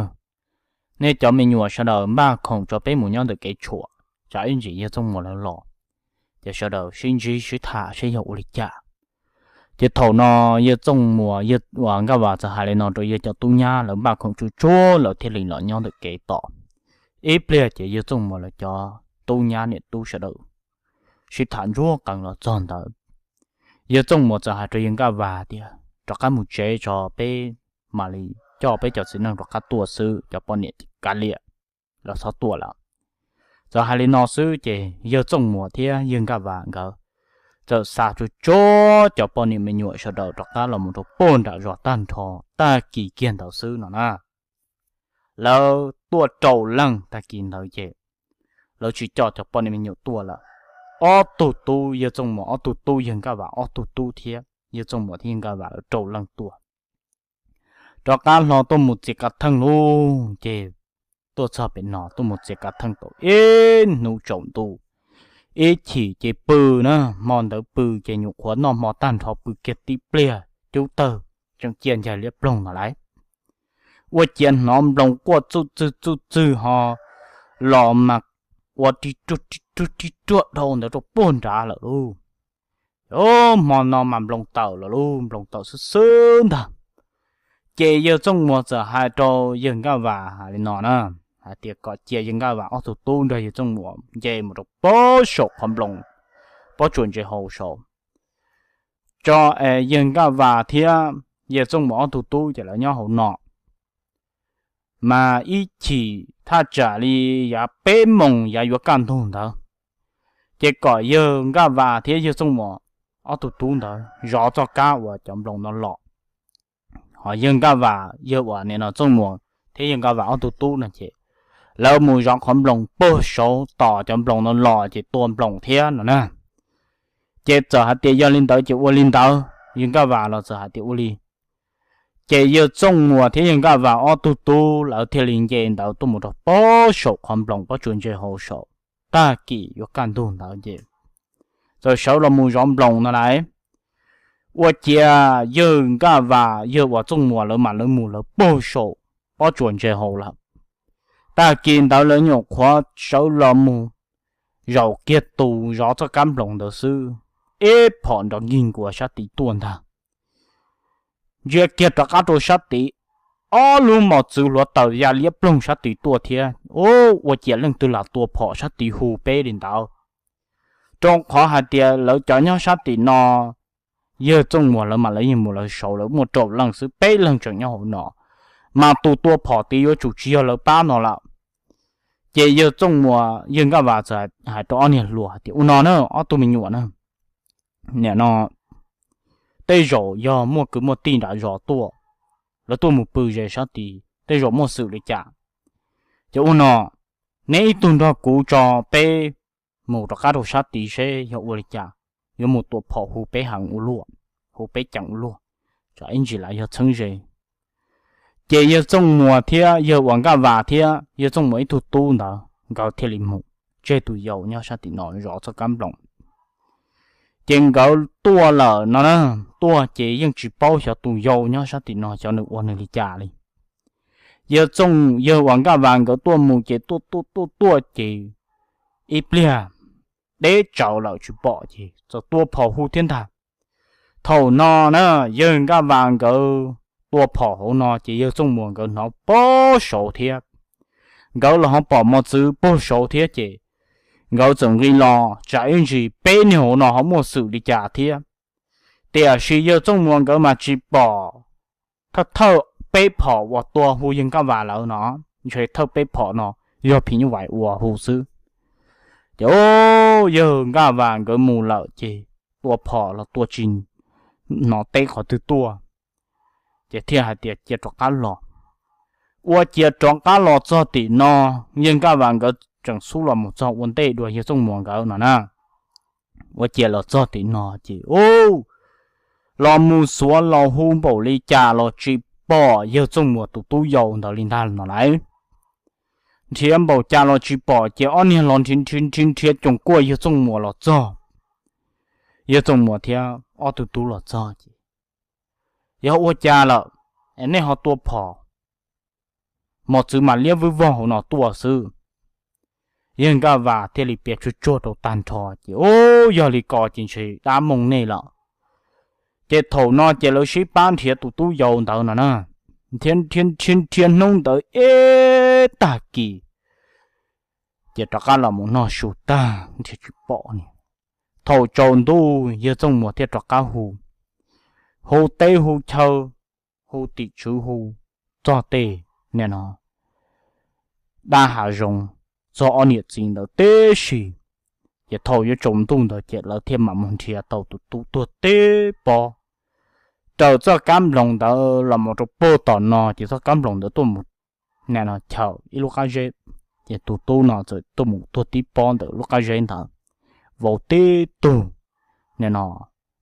Nej cov me nyuam sawv daws npaj khoom tso peb mus nyob ntawm kev tshuam, tsam ib ntsis yawg Txooj Muas lawv los, ces sawv daws sib ntsib sib tham seb yog ua li cas. Ces thaum no yawg Txooj Muas, yawg uas Nkaj Vas txawm hais li no rau yawg cov tub nyab, lawv npaj khoom tsuag tsuag lawv thiaj li los nyob ntawm kev tos. Ib pliag ces yawg Txooj Muas lawv cov tub nyab niam tub sawv daws sib tham ntsuag qees los txog ntawd. Yawg Txooj Muas txawm hais rau yawg Nkaj Vas tias, rov qab mus tsev tso, peb mam li coj peb cov txiv neej rov qab tuaj xwb, cov poj niam kav liam, lawv txhob tuaj lawm. Txawm hais li no xwb ces yawg Txooj Muas thiab yawg Nkaj Vas nkawd txawm xa tsuag tsuag cov poj niam me nyuam sawv daws rov qab los mus rau puag nram zos tag nrho. Tag kis kiag ntawd xwb no na, lawv tuaj rau leej. Tag kis ntawd ces lawv tsis coj cov poj niam me nyuam tuaj lawm. Ob tug tub, yawg Txooj Muas ob tug tub, yawg Nkaj Vas ob tug tub thiab yawg Txooj Muas thiab yawg Nkaj Vas lawv rau leej tuaj. Rov qab hlo tuaj mus txiav kav theej lub ces tuaj txog pem no tuaj mus txiav kav theej tau ib hnub tsaus ntuj. Ib chim ces pw na, hmo ntawd pw ces nyuam qhuav noj hmo tag nrho pw kiag tib pliag cub tawg tseem ciaj ncaig liab ploog no lauj. Ua ciav hnov nploos quaj txuj txwg txuj txwg ho los mas ua ri ruag ri ruag ri ruag dhau ntawd rau puag nrad lawm lauj. Hmo no mas nploos tawm lawm lauj, nploos tawm xwb xwb ntag. Ces yawg Txooj Muas txawm hais rau yawg Nkaj Vas hais li no na, hais tias kom cia yawg Nkaj Vas ob tug tub nrog yawg Txooj Muas nce mus rau puag saum qhov nploos pob tsuas ntses hauv saud. Tso es yawg Nkaj Vas thiab yawg Txooj Muas ob tug tub ces lawv nyob hauv no, mas ib chim thaj tsam li yav peb moos yav yuav kaj ntug ntawd, ces kom yawg Nkaj Vas thiab yawg Txooj Muas ob tug tub ntawd zov txoj kab uas cov nploos no los. Ho yawg Nkaj Vas, yawg uas nim no Txooj Muas thiab yawg Nkaj Vas ob tug tub no ces lawv mus zov qhov nploos puag saud tos cov nploos no los ces tua nploos thiab no na. Ces txawm hais tias yog li ntawd ces ua li ntawd, yawg Nkaj Vas los txawm hais tias ua li. Ces yawg Txooj Muas thiab yawg Nkaj Vas ob tug tub lawv thiaj li nce ntawd tuaj mus rau puag saum qhov nploos pob tsuas ntses hauv saud. Tag kis yuav kaj ntug ntawd ces txawm sawv los mus zov nploos no lauj. Ua ciav yawg Nkaj Vas yawg uas Txooj Muas lawv mas lawv mus lawv puag saum pob tsuas ntses hauv lawm. Tag kis ntawd lawv nyuam qhuav sawv los mus zaum kiag tus zov txoj kab nploos ntawd xwb, ib phom nrov nkig nkuas sab tid tuaj ntag. Ntsia kiag rov qab rau sab tid, ob lub mos txwv hluav taws ya liab ploog sab tid tuaj thiab. Ua ciav leej twg lam tua phom sab tid hu peb li ntawd? Rau qhov hais tias lawv cov nyob sab tim no, yawg Txooj Muas lawv mas lawv yeej mus lawv saud, lawv muaj rau leej xwb, peb leeg tseem nyob hauv no, mas tus tua phom tid yuav tsum tsis yog lawv pab no lawm. Ces yawg Txooj Muas yawg Nkaj Vas txawm hais rau ob niag hluas hais tias ua no na ob tug me nyuam na, nim no tej zaum yog muaj kwv muaj tij nram zos tuaj, lawv tuaj mus pw ze sab tid tej zaum muaj xwm li cas. Ces ua no, neb ib tug nrog kuv tso, peb mus rov qab rau sab tid seb yog ua li cas, yuav mus tua phom hu peb heev ua luaj, hu peb ceem ua luaj, tsam ib ntsis lawv yog txheeb ze. Ces yawg Txooj Muas thiab yawg uas Nkaj Vas thiab yawg Txooj Muas ib tug tub ntawd nkawd thiaj li mus tseg tus yau nyob sab tim no zov txoj kab nploos. Ces nkawd tuaj lawm no na, tuaj ces yeej tsis paub xyov tus yau nyob sab tim no xyov nws ua nws li cas li. Yawg Txooj, yawg uas Nkaj Vas nkawd tuaj mus ces tuaj tuaj tuaj tuaj ces ib pliag deb tsawv lawm tsis pom ces txawm tua phom hu thiab ntag. Thaum no na, yawg Nkaj Vas nkawd tua phom hauv no ces yawg Txooj Muas nkawd hnov puag saud thiab. Nkawd los ho pom mos txwv puag saud thiab ces nkawd txawm nqis los tsam ib ntsis peb niag hauv no ho muaj xwm li cas thiab. Tiam sis yawg Txooj Muas nkawd mas tsis pom thawj thawj peb phom uas tua hu yawg Nkaj Vas lawv no, ntshe thawj peb phom no yog phim nyuj vais ua hu xwb. Ces yawg Nkaj Vas nkawd mus lawm ces tua phom los tua tsis hnov teb qhov twg tuaj, ces thiaj hais tias cia rov qab los. Ua ciav rov qab los txog tim no, yawg Nkaj Vas nkawd tseem xub los mus txog ua ntej dua yawg Txooj Muas nkawd no na. Ua ciav los txog tim no ces u, los mus xuav los hu npaum li cas los tsis pom yawg Txooj Muas tus tub yau ntawd li ntag no lauj. Nrhiav npaum cas los tsis pom ces ob niag los nrhiav nrhiav nrhiav nrhiav coos kuaj yawg Txooj Muas los txog. Yawg Txooj Muas thiab ob tug tub los txog ces, yog ua cas lawm es nej ho tua phom, mos txwv mas liab vwb vog hauv no tuaj xwb? Yawg Nkaj Vas thiaj li piav tsuag tsuag rau tag nrho ces, u, yog li ko ces ntshe dab mooj nej lawm. Ces thaum no ces lawv sib pab nrhiav tus tub yau ntawd no na, nrhiav nrhiav nrhiav hnub ntawd ib tag kis ces rov qab los mus noj su tag nrhiav tsis pom ni. Thaum tsaus ntuj yawg Txooj Muas thiaj rov qab hu, hu teb hu chaw, hu tim tswv hu txog tej, nim no dab hav zoov, txog ob niam txiv ntawd tib si. Ces thaum yuav tsaus ntuj ntawd ces lawv thiaj mam mus nrhiav tau tus tub tuag tib pob raws txoj kab nploos ntawd los mus rau puag tom no, ces txoj kab nploos ntawd tuaj mus, nim no chaws ib lub qab zeb, ces tus tub no txawm tuaj mus tuag tib pob ntawm lub qab zeb ntawd, vau tib tug, nim no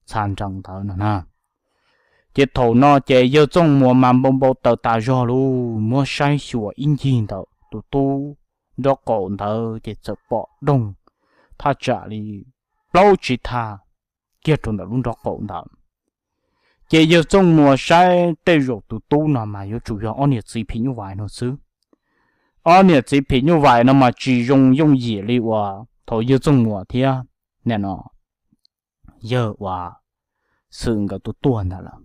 txha nrees ntawd no na. Ces thaum no ces yawg Txooj Muas mas npau npau taws tas zog lug, muab saib xyuas ib ncig ntawm tus tub nraub qaum ntawd ces txawm pom doog thaj tsam li plaub tsib thaj kiag rau ntawm lub nraub qaum ntawd. Ces yawg Txooj Muas saib tej zaum tus tub no mas yuav tsum yog ob niam txiv phim nyuj vais no xwb. Ob niam txiv phim nyuj vais no mas tsis zoo yooj yim li uas thaum yawg Txooj Muas thiab, nim no yawg uas Xwm nkawd tus tuag ntawd lawm.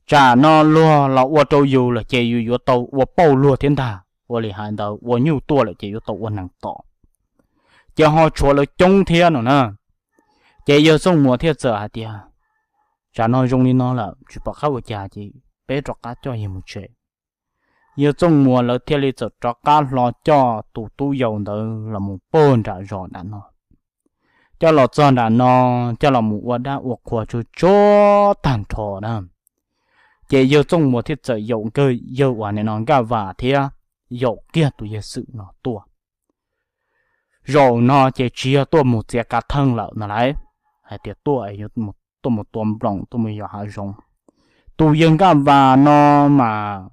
Tsam no luag los ua rau yus lawm ces yus yuav tau ua pauj luag thiab ntag, ua li hais ntawd ua nyuj tuaj lawm ces yuav tau ua nees tom. Ces ho tshuav lawv coob thiab no na. Ces yawg Txooj Muas thiaj txawm hais tias, tsam no zoo li no lawm tsis pom qab ua cas ces peb rov qab coj yawg mus tsev. Yawg Txooj Muas lawv thiaj li txawm rov qab hlo coj tus tub yau ntawd los mus puag nram zos nram no. Coj los txog nram no, coj los mus ua dab ua qhua tsuag tsuag tag nrho na. Ces yawg Txooj Muas thiaj txawm yaum nkawd yawg uas nim no Nkaj Vas thiab yaum kiag tus yawg Xwm no tuaj. Zaum no ces tsis yog tuaj mus txiav kav theej lawm no lauj, hais tias tuaj, tuaj mus tua nploos, tuaj mus yos hav zoov. Tus yawg Nkaj Vas no mas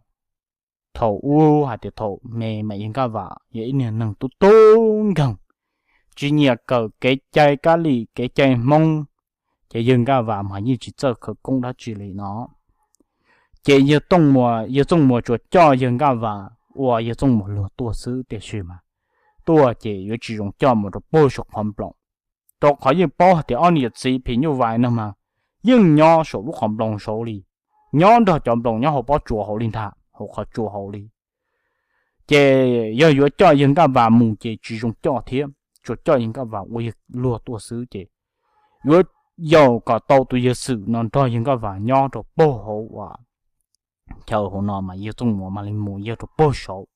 thaum ub hais tias thaum me mas yawg Nkaj Vas yog ib niag neeg tub tub nkeeg, tsis nyiam kawm kev cai kab lis kev cai Hmoob, ces yawg Nkaj Vas mas yeej tsis txawj khawv koob dab tsi li no. Ces yawg Txooj Muas tsuas coj yawg Nkaj Vas ua yawg Txooj Muas luag tuaj xwb, tiam sis mas tuaj ces yuav tsis zoo coj mus rau puag saum qhov nploos, rau qhov yeej paub hais tias ob niam txiv phim nyuj vais no mas yeej nyob saum lub qhov nploos saud li, nyob nrog cov nploos nyob hauv pob tsuas hauv li ntag, hauv qhov tsua hauv li. Ces yog yuav coj yawg Nkaj Vas mus ces tsis zoo coj thiab, tsuas coj yawg Nkaj Vas ua yawg luag tuaj xwb ces yuav yaum kom tau tus yawg Xwm no nrog yawg Nkaj Vas nyob rau puag hauv uas chaw hauv no mas yawg Txooj Muas mam li mus yawg rau puag saud.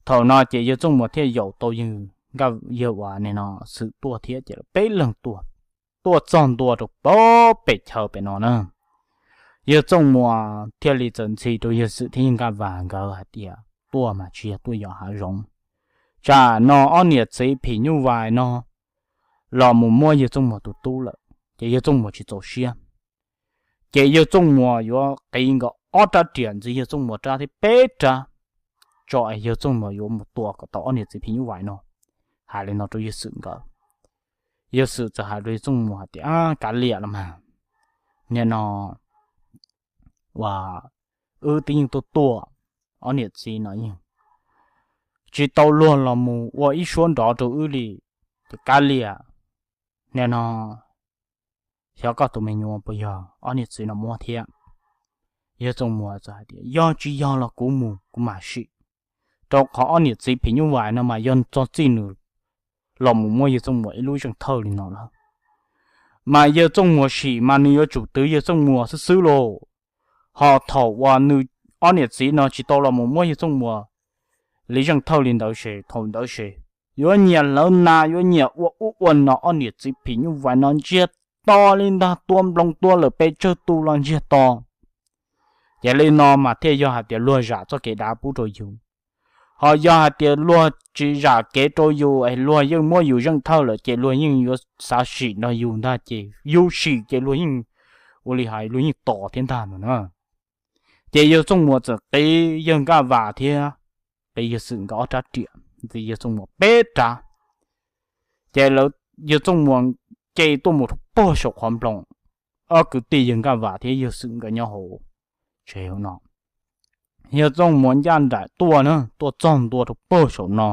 Thaum no ces yawg Txooj Muas thiaj yaum tau yawg uas nim no Xwm tuaj thiab ces lawv peb leeg tuaj, tuaj txog ntua rau puag pem chaw pem no na. Yawg Txooj Muas thiaj li txawm ntxhi rau yawg Xwm thiab yawg Nkaj Vas nkawd hais tias tuaj mas tsis yog tuaj yos hav zoov, tsam no ob niam txiv phim nyuj vais no los mus muab yawg Txooj Muas tus tub lawm ces yawg Txooj Muas tsis txaus siab. Ces yawg Txooj Muas yuav qiv nkawd ob rab riam ntxiv yawg Txooj Muas rab thiab peb rab tso es yawg Txooj Muas yuav mus tua kom tau ob niam txiv phim nyuj vais no. Hais li no rau yawg Xwm nkawd. Yawg Xwm txawm hais rau yawg Txooj Muas hais tias, kav liam los mas, nim no uas wb twb yeej tuaj tuaj, ob niam txiv no yeej tsis tau luag los mus ua ib suab nrov rau wb li, ces kav liam, nim no xyov koj tus me nyuam puas yog ob niam txiv no muab thiab. Yawg Txooj Muas txawm hais tias yog tsis yog los kuv mus kuv mam sim, rau qhov ob niam txiv phim nyuj vais no mas yog txog txij nws los mus muab yawg Txooj Muas ib lub zeej thawj li no lawm, mas yawg Txooj Muas sim mas nws yuav tsum twv yawg Txooj Muas xwb xwb lauj. Ho thaum uas nws ob niam txiv no tsis tau los mus muab yawg Txooj Muas li zeej thawj li ntawd ces thaum ntawd ces yuav nyiam hlawv nas, yuav nyiam ua ub ua no, ob niam txiv phim nyuj vais no ntsiag to li ntag, tua nploos tua lawm pes tsawg tus los ntsiag to. Ces li no mas thiaj yog hais tias luag zam txoj kev dav pub rau yus. Ho yog hais tias luag tsis zam kev rau yus es luag yeej muab yus zeej thawj lawm ces luag yeej yuav xav sim nrog yus ntag, ces yus sim ces luag yeej, ua li hais luag yeej tos thiab ntag no na. Ces yawg Txooj Muas txawm qiv yawg Nkaj Vas thiab qiv yawg Xwm nkawd ob rab riam ntxiv yawg Txooj Muas peb rab. Ces lawv, yawg Txooj Muas nce tuaj mus rau puag saum qhov nploos, ob kwv tij yawg Nkaj Vas thiab yawg Xwm nkawd nyob hauv tsev hauv no. Yawg Txooj Muas ncaj nraim tuaj na, tuaj txog ntua rau puag saum no,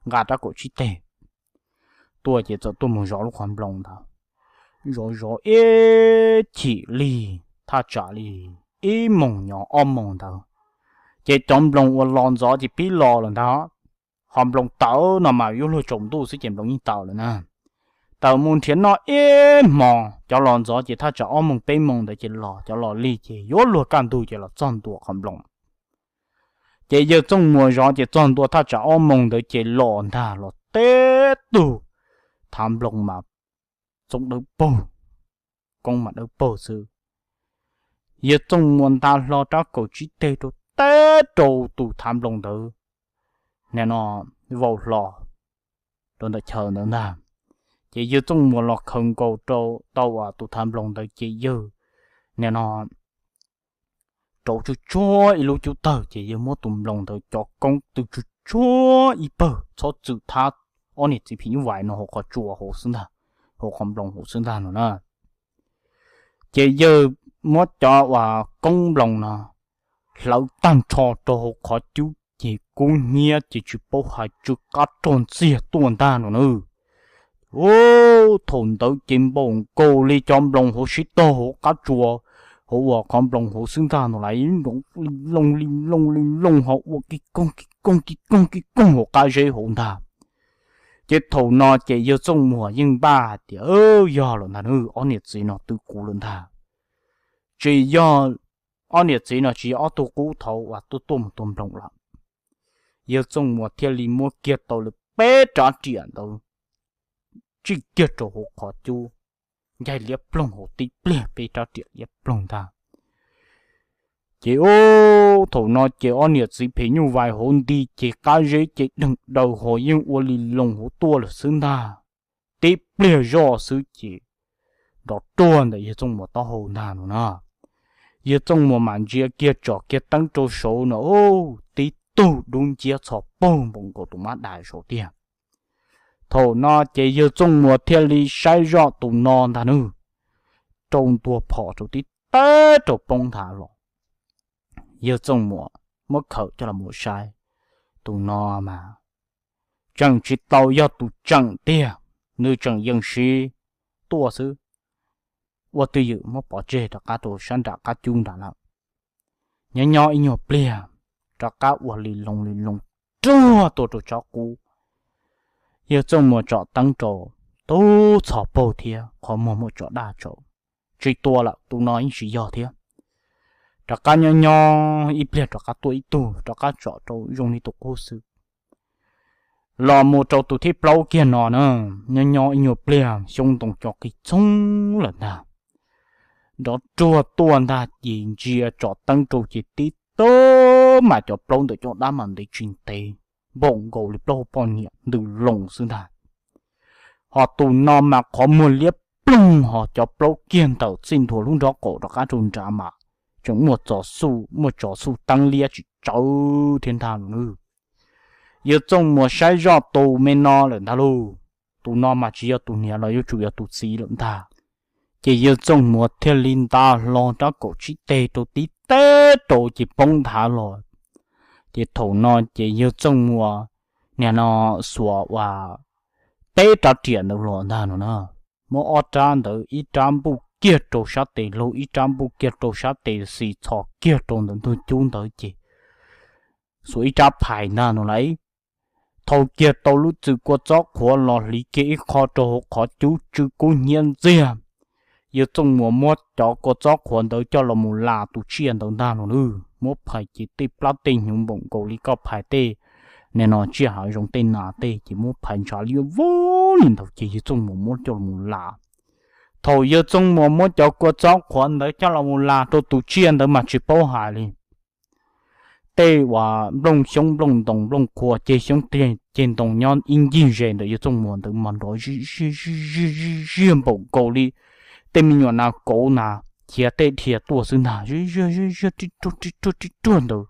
nqa rab kaum tsib teg tuaj ces txawm tuaj mus zov lub qhov nploos ntawd. Zov zov ib chim li thaj tsam li ib moos nyov ob moos ntawd, ces cov nploos uas los ntxov ces pib los lawm ntag. Ho nploos tawv no mas yuav luag tsaus ntuj xwb ces nploos yeej tawv lawm na. tawm mus nrhiav noj ib hmos, cov los ntxov ces thaj tsam ob moos peb moos ntawd ces los, cov los lig ces yuav luag kaj ntug ces los txog ntua qhov nploos. Ces yawg Txooj Muas zov ces txog ntua thaj tsam ob moos ntawd ces los ntag, los teb tug thav nploos mas txooj dawb paug, koob mas dawb paug xwb. Yawg Txooj Muas nta hlo rab kaum tsib teg rau teb rau tus thav nploos ntawd, nim no vau hlo rau ntawm chaw ntawd ntag. Ces yawg Txooj Muas los khaws nkaus rau tau tus thav nploos ntawd ces yawg nim no rauv tsuag tsuag ib lub cub tawg ces yawg muab tus nploos ntawd cov koob tw tsuag tsuag ib pawg txhob txwm thab ob niam txiv phim nyuj vais no hauv qhov tsua hauv xwb ntag, hauv qhov nploos hauv xwb ntag no na. Ces yawg muab cov uas koob nploos no hlawv tag nrho rau hauv qhov cub ces kub hnyiab ces tsis paub hais tsw qab rog ntxiag tuaj ntag no na. Ub, thaum ntawd ces npaum nkaus li cov nploos hauv sib tog hauv qab tsua, hauv uas qhov nploos hauv xwb ntag no lawm, li looj li looj li looj ho ua ki koog ki koog ki koog ki koog hauv qab zeb hauv ntag. Ces thaum no ces yawg Txooj Muas yeej npaj hais tias yog lawm ntag na, ob niam txiv no twb kuv lawm ntag. Tsis yog, ob niam txiv no tsis yog ob tug qub thaud uas tuaj tuaj mus tua nploos lawm. Yawg Txooj Muas thiaj li muab kiag tau lawm peb rab riam ntawd tsij kiag rau hauv qhov cub, ncaig liab ploog hauv tib pliag peb rab riam liab ploog ntag. Ces ub, thaum no ces ob niam txiv phim nyuj vais hauv nti ces qab zeb ces deeg daws ho yeej ua li loos hauv tuaj lawm xwb ntag. Tib pliag zoj xwb ces nrov ruag ntawm yawg Txooj Muas taub hau ntag no na. Yawg Txooj Muas mam ntsia kiag tsom kiag teeb rau saud no, tib tug dub nciab txhos paug npaum nkaus tus mab dais saud tiag. Thaum no ces yawg Txooj Muas thiaj li saib zoj tus no ntag nawb, rau ntua phom rau tib teb rau poob nthav los. Yawg Txooj Muas muab khawm coj los mus saib, tus no mas tseem tsis tau yog tus tseem tiag, nws tseem yeej siv tuaj xwb. Ua twj ywm muab pov tseg rov qab rau sab nram qab cub nrad lawm. Nyob nyob ib nyuag pliag, rov qab ua li loo li loo ruag tuaj rau tsob qub. Yawg Txooj Muas tsom teeb rau, tub txhos paug thiab qhov muag muaj tso daj tsaus, tsis tua lawm, tus no yeej tsis yog thiab. Rov qab nyob nyob ib pliag rov qab tuaj ib tug, rov qab tsom rau zoo li tus qub xwb. Los mus rau tus thib plaub kiag no na, nyob nyob ib nyuag pliag xyoob ntoo co qig txhoob lawm ntag. Nrov ruag tuaj ntag ces ntsia tsom teeb rau ces tib tug mas cov plaub ntawm caj dab mas ntev tsis ntev, npaum nkaus li plaub hau poj niam ntws loo xwb ntag. Ho tus no mas qhov muag liab ploog ho cov plaub kiag ntawm txij nthua lub nrob qaum rov qab rau nrad mas tseem muaj txov xuj, muaj tsov xuj teeb liab tsis tsawv thiab ntag no nawb. Yawg Txooj Muas saib zoj tus me no lawm ntag lauj, tus no mas tsis yog tus niam los yuav tsum yog tus txiv lawm ntag. Ces Yawg Txooj Muas thiaj li nta hlo rab kaum tsib teg rau tib teb rau ces poob nthav los. Ces thaum no ces Yawg Txooj Muas nim no xuas ua peb rab riam ntawd los ntag no na. Muab ob rab ntawd ib rab npuj kiag rau sab tes laug, ib rab npuj kiag rau sab tes xis, txhos kiag rau ntawm ntug cub ntawd ces xuas ib rab phais ntag no lauj. Thau kiag tau lub txwm kua txob qhuav los hliv kiag ib qho rau hauv qhov cub tsw kub hnyiab ntxiag. Yawg Txooj Muas muab cov kua txob qhuav ntawd coj los mus las tus tsiaj ntawd ntag no nawb. Muab phais ces tej plab tej hnyuv npaum nkaus li koj phais tej nim no tsiaj hav zoov tej nas tej ces muab phais ntshav liab vog li ntawd ces Yawg Txooj Muas muab coj los mus las. Thaum Yawg Txooj Muas muab cov kua txob qhuav ntawd coj los mus las rau tus tsiaj ntawd mas tsis paub hais li. Tej uas nplooj xyoob nplooj ntoo nplooj qhuav ceg xyoob ceg ntoo nyob ib ncig ze ntawm Yawg Txooj Muas ntawd mas nrov zij zij zij zij npaum nkaus li tej me nyuam nas kauv nas khiav tej dhia tuaj xwb ntag, zij zij zij zij rij ruag rij ruag rij ruag ntawd.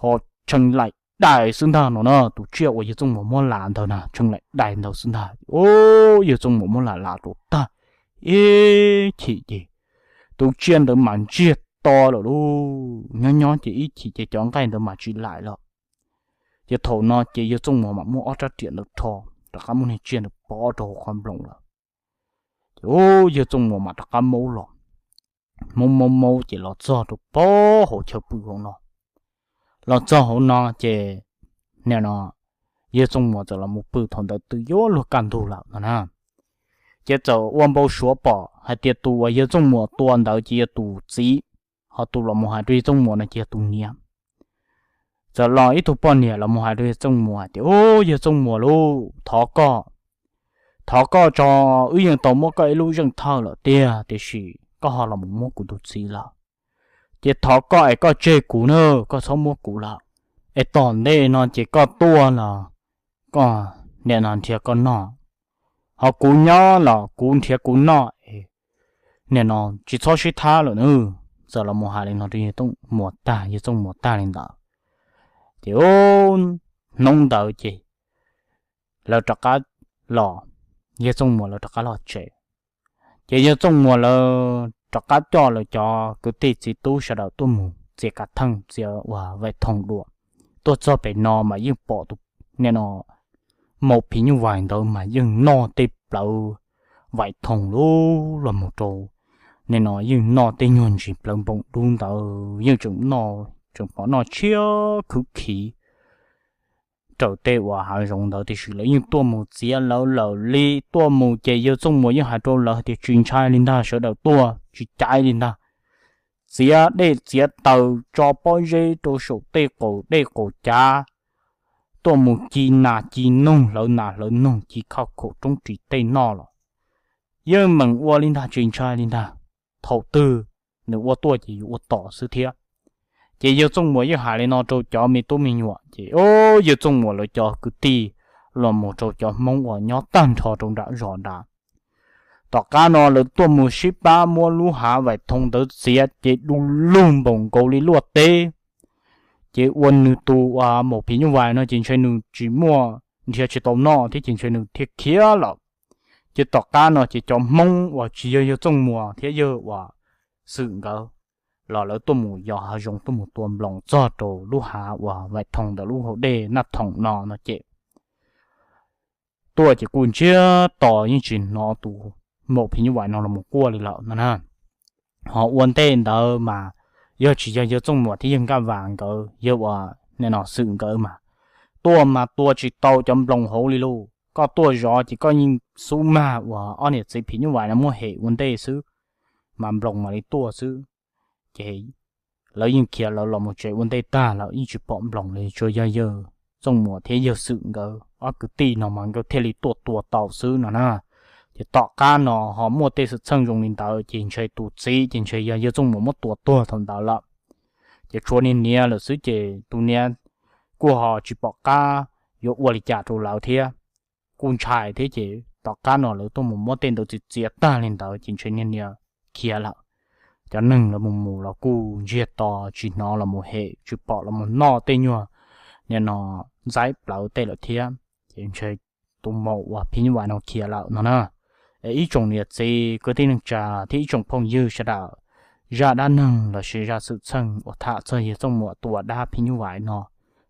Ho tshee laim dais xwb ntag no na, tus tsiaj uas Yawg Txooj Muas muab las ntawd na tshee laim dais ntawd xwb ntag. Ub, Yawg Txooj Muas muab las las rau tag ib chim ces tus tsiaj ntawd mas ntsiag to lawm lauj. Nyob nyob ces ib chim ces cov nqaij ntawd mas tsis laim lawm. Ces thaum no ces Yawg Txooj Muas mam muab ob rab riam ntawd rho, rov qab muab niag tsiaj ntawd pov rau hauv qhov nploos lawm. Ces ub, Yawg Txooj Muas mam rov qab maub los, maub maub maub ces los txog rau pem hauv chaw pw hauv no. Los txog hauv no ces nim no Yawg Txooj Muas txawm los mus pw thaum ntawd twb yuav luag kaj ntug lawm no na. Ces txawm ua npau suav pom hais tias tus uas yawg Txooj Muas tua ntawd ces yog tus txiv, ho tus los mus hais rau yawg Txooj Muas no ces yog tus niam. Txawm los ib tug poj niam los mus hais rau yawg Txooj Muas hais tias, Ub, yawg Txooj Muas lauj, thov koj, thov koj tso, wb yeej tau muab koj ib lub zeej thawj lawm tiag, tiam sis koj ho los mus muab kuv tus txiv lawm. Ces thov koj es koj tseg kuv na, koj txhob muab kuv lawm. Es tom ntej no ces koj tuaj los koj niam no nrhiav koj noj, ho kuv nyob los kuv nrhiav kuv noj es niam no tsis txhob sib thab lawm na. Txawm los mus hais li no rau yawg Txooj Muas tag, yawg Txooj Muas tag li ntawd, ces hnub ntawd ces lawv rov qab los, yawg Txooj Muas lawv rov qab los tsev. Ces yawg Txooj Muas lawv rov qab coj lawv cov kwv tij txiv tub sawv daws tuaj mus txiav kav theej txiav uas vaim thoom dua. Tuaj txog pem no mas yeej pom tus niam no maum phim nyuj vais ntawd mas yeej noj tej plawv vaim thoom lub los mus rau, niam no yeej noj tej nyuag ntsis plawv npoom dub ntawd yeej tseem noj, tseem pom noj tshiab khwv khiv raws tej uas hav zoov ntawd, tiam sis lawv yeej tuaj mus txiav lawv lawm li. Tuaj mus ces yawg Txooj Muas yeej hais rau lawv tias tsis ntshai li ntag, sawv daws tuaj tsis caiv li ntag. Txiav dej txiav taws tso pob zeb rau saum tej qaum dej qaum cav, tuaj mus ci nas ci noog, hlawv nas hlawv noog, ci khaj khaum roob ris tej noj los yeej meem ua li ntag, tsis ntshai li ntag. Thaum twg nws ua tuaj ces yuav ua tom xwb thiab. Ces yawg Txooj Muas yeej hais li no rau cov me tub me nyuam, ces o, yawg Txooj Muas lawv cov kwv tij los mus rau cov Hmoob uas nyob tag nrho rau nram zos nrad. Tom qab no lawv tuaj mus sib pab muab lub hav vaim thoom ntawd txiav ces du lug npaum nkaus li luaj teb. Ces ua nws tus uas maum phim nyuj vais no ces ntshe nws tsis muaj, nrhiav tsis tau noj thiab ces ntshe nws thiaj khiav lawm. Ces tom qab no ces cov Hmoob uas tsis yog yawg Txooj Muas thiab yawg uas Xwm nkawd los lawv tuaj mus yos hav zoov tuaj mus tua nploos txog rau lub hav uas vaim thoom ntawm lub hauv dej Naj Thoom no no ces tuaj ces kuj ntsiag to yeej tsis hnov tus maum phim nyuj vais no los mus quaj li lawm no na. Ho ua ntej ntawd mas yog tsis yog yawg Txooj Muas thiab yawg Nkaj Vas nkawd, yawg uas nim no Xwm nkawd mas tuaj mas tua tsis tau cov nploos hauv li lauj. Koj tuaj zov ces koj yeej xub mag uas ob niam txiv phim nyuj vais no muab hem ua ntej xwb, mas nploos mam li tuaj xwb. Ces lawv yeej khiav lawv los mus tsev ua ntej tag lawm yeej tsis pom nploos li, tsuas yog yawg Txooj Muas thiab yawg Xwm nkawd ob kwv tij no mas nkawd thiaj li tuaj tua tau xwb no na. Ces tom qab no ho muaj tej xwm txheej zoo li ntawd ces ntshe tus txiv ces ntshe yog yawg Txooj Muas muab tua tuag thaum ntawd lawm. Ces tshuav niag niam lawm xwb ces tus niam kuj ho tsis pom qab yuav ua li cas rau lawv thiab, kuj ntshai thiab ces tom qab no lawv tuaj mus muab tej ntawd txiav txiav tag li ntawd ces ntshe niag niam khiav lawm. Cov neeg lawv mus mus los kuj ntsiag to tsis hnov los mus hem tsis pom los mus noj tej nyuag nim no ntxaib plawv tej lawm thiab, ces ntshe tus maum uas phim nyuj vais no khiav lawm no na. Es ib tsoom niam txiv kwv tij neej tsa thiab ib tsoom phooj ywg sawv daws, zaj dab neeg lossis zaj xwm txheej uas tham txog yawg Txooj Muas tua dab phim nyuj vais no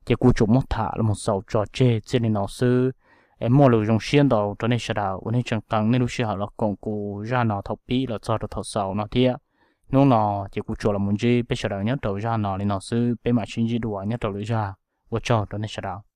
ces kuv tsuas muab tham los mus xaus tso tseg txij li no xwb. Es muaj lus zoo siab ntau rau nej sawv daws uas nej tseem qee nej lub sij hawm los koom kuv zaj no thaum pib los txog rau thaum xaus no thiab. Hnub no ces kuv tsuas los mus ntsib peb sawv daws nyob rau zaj no li no xwb, peb mam sib ntsib dua nyob rau lwm zaj. Ua tsaug rau nej sawv daws.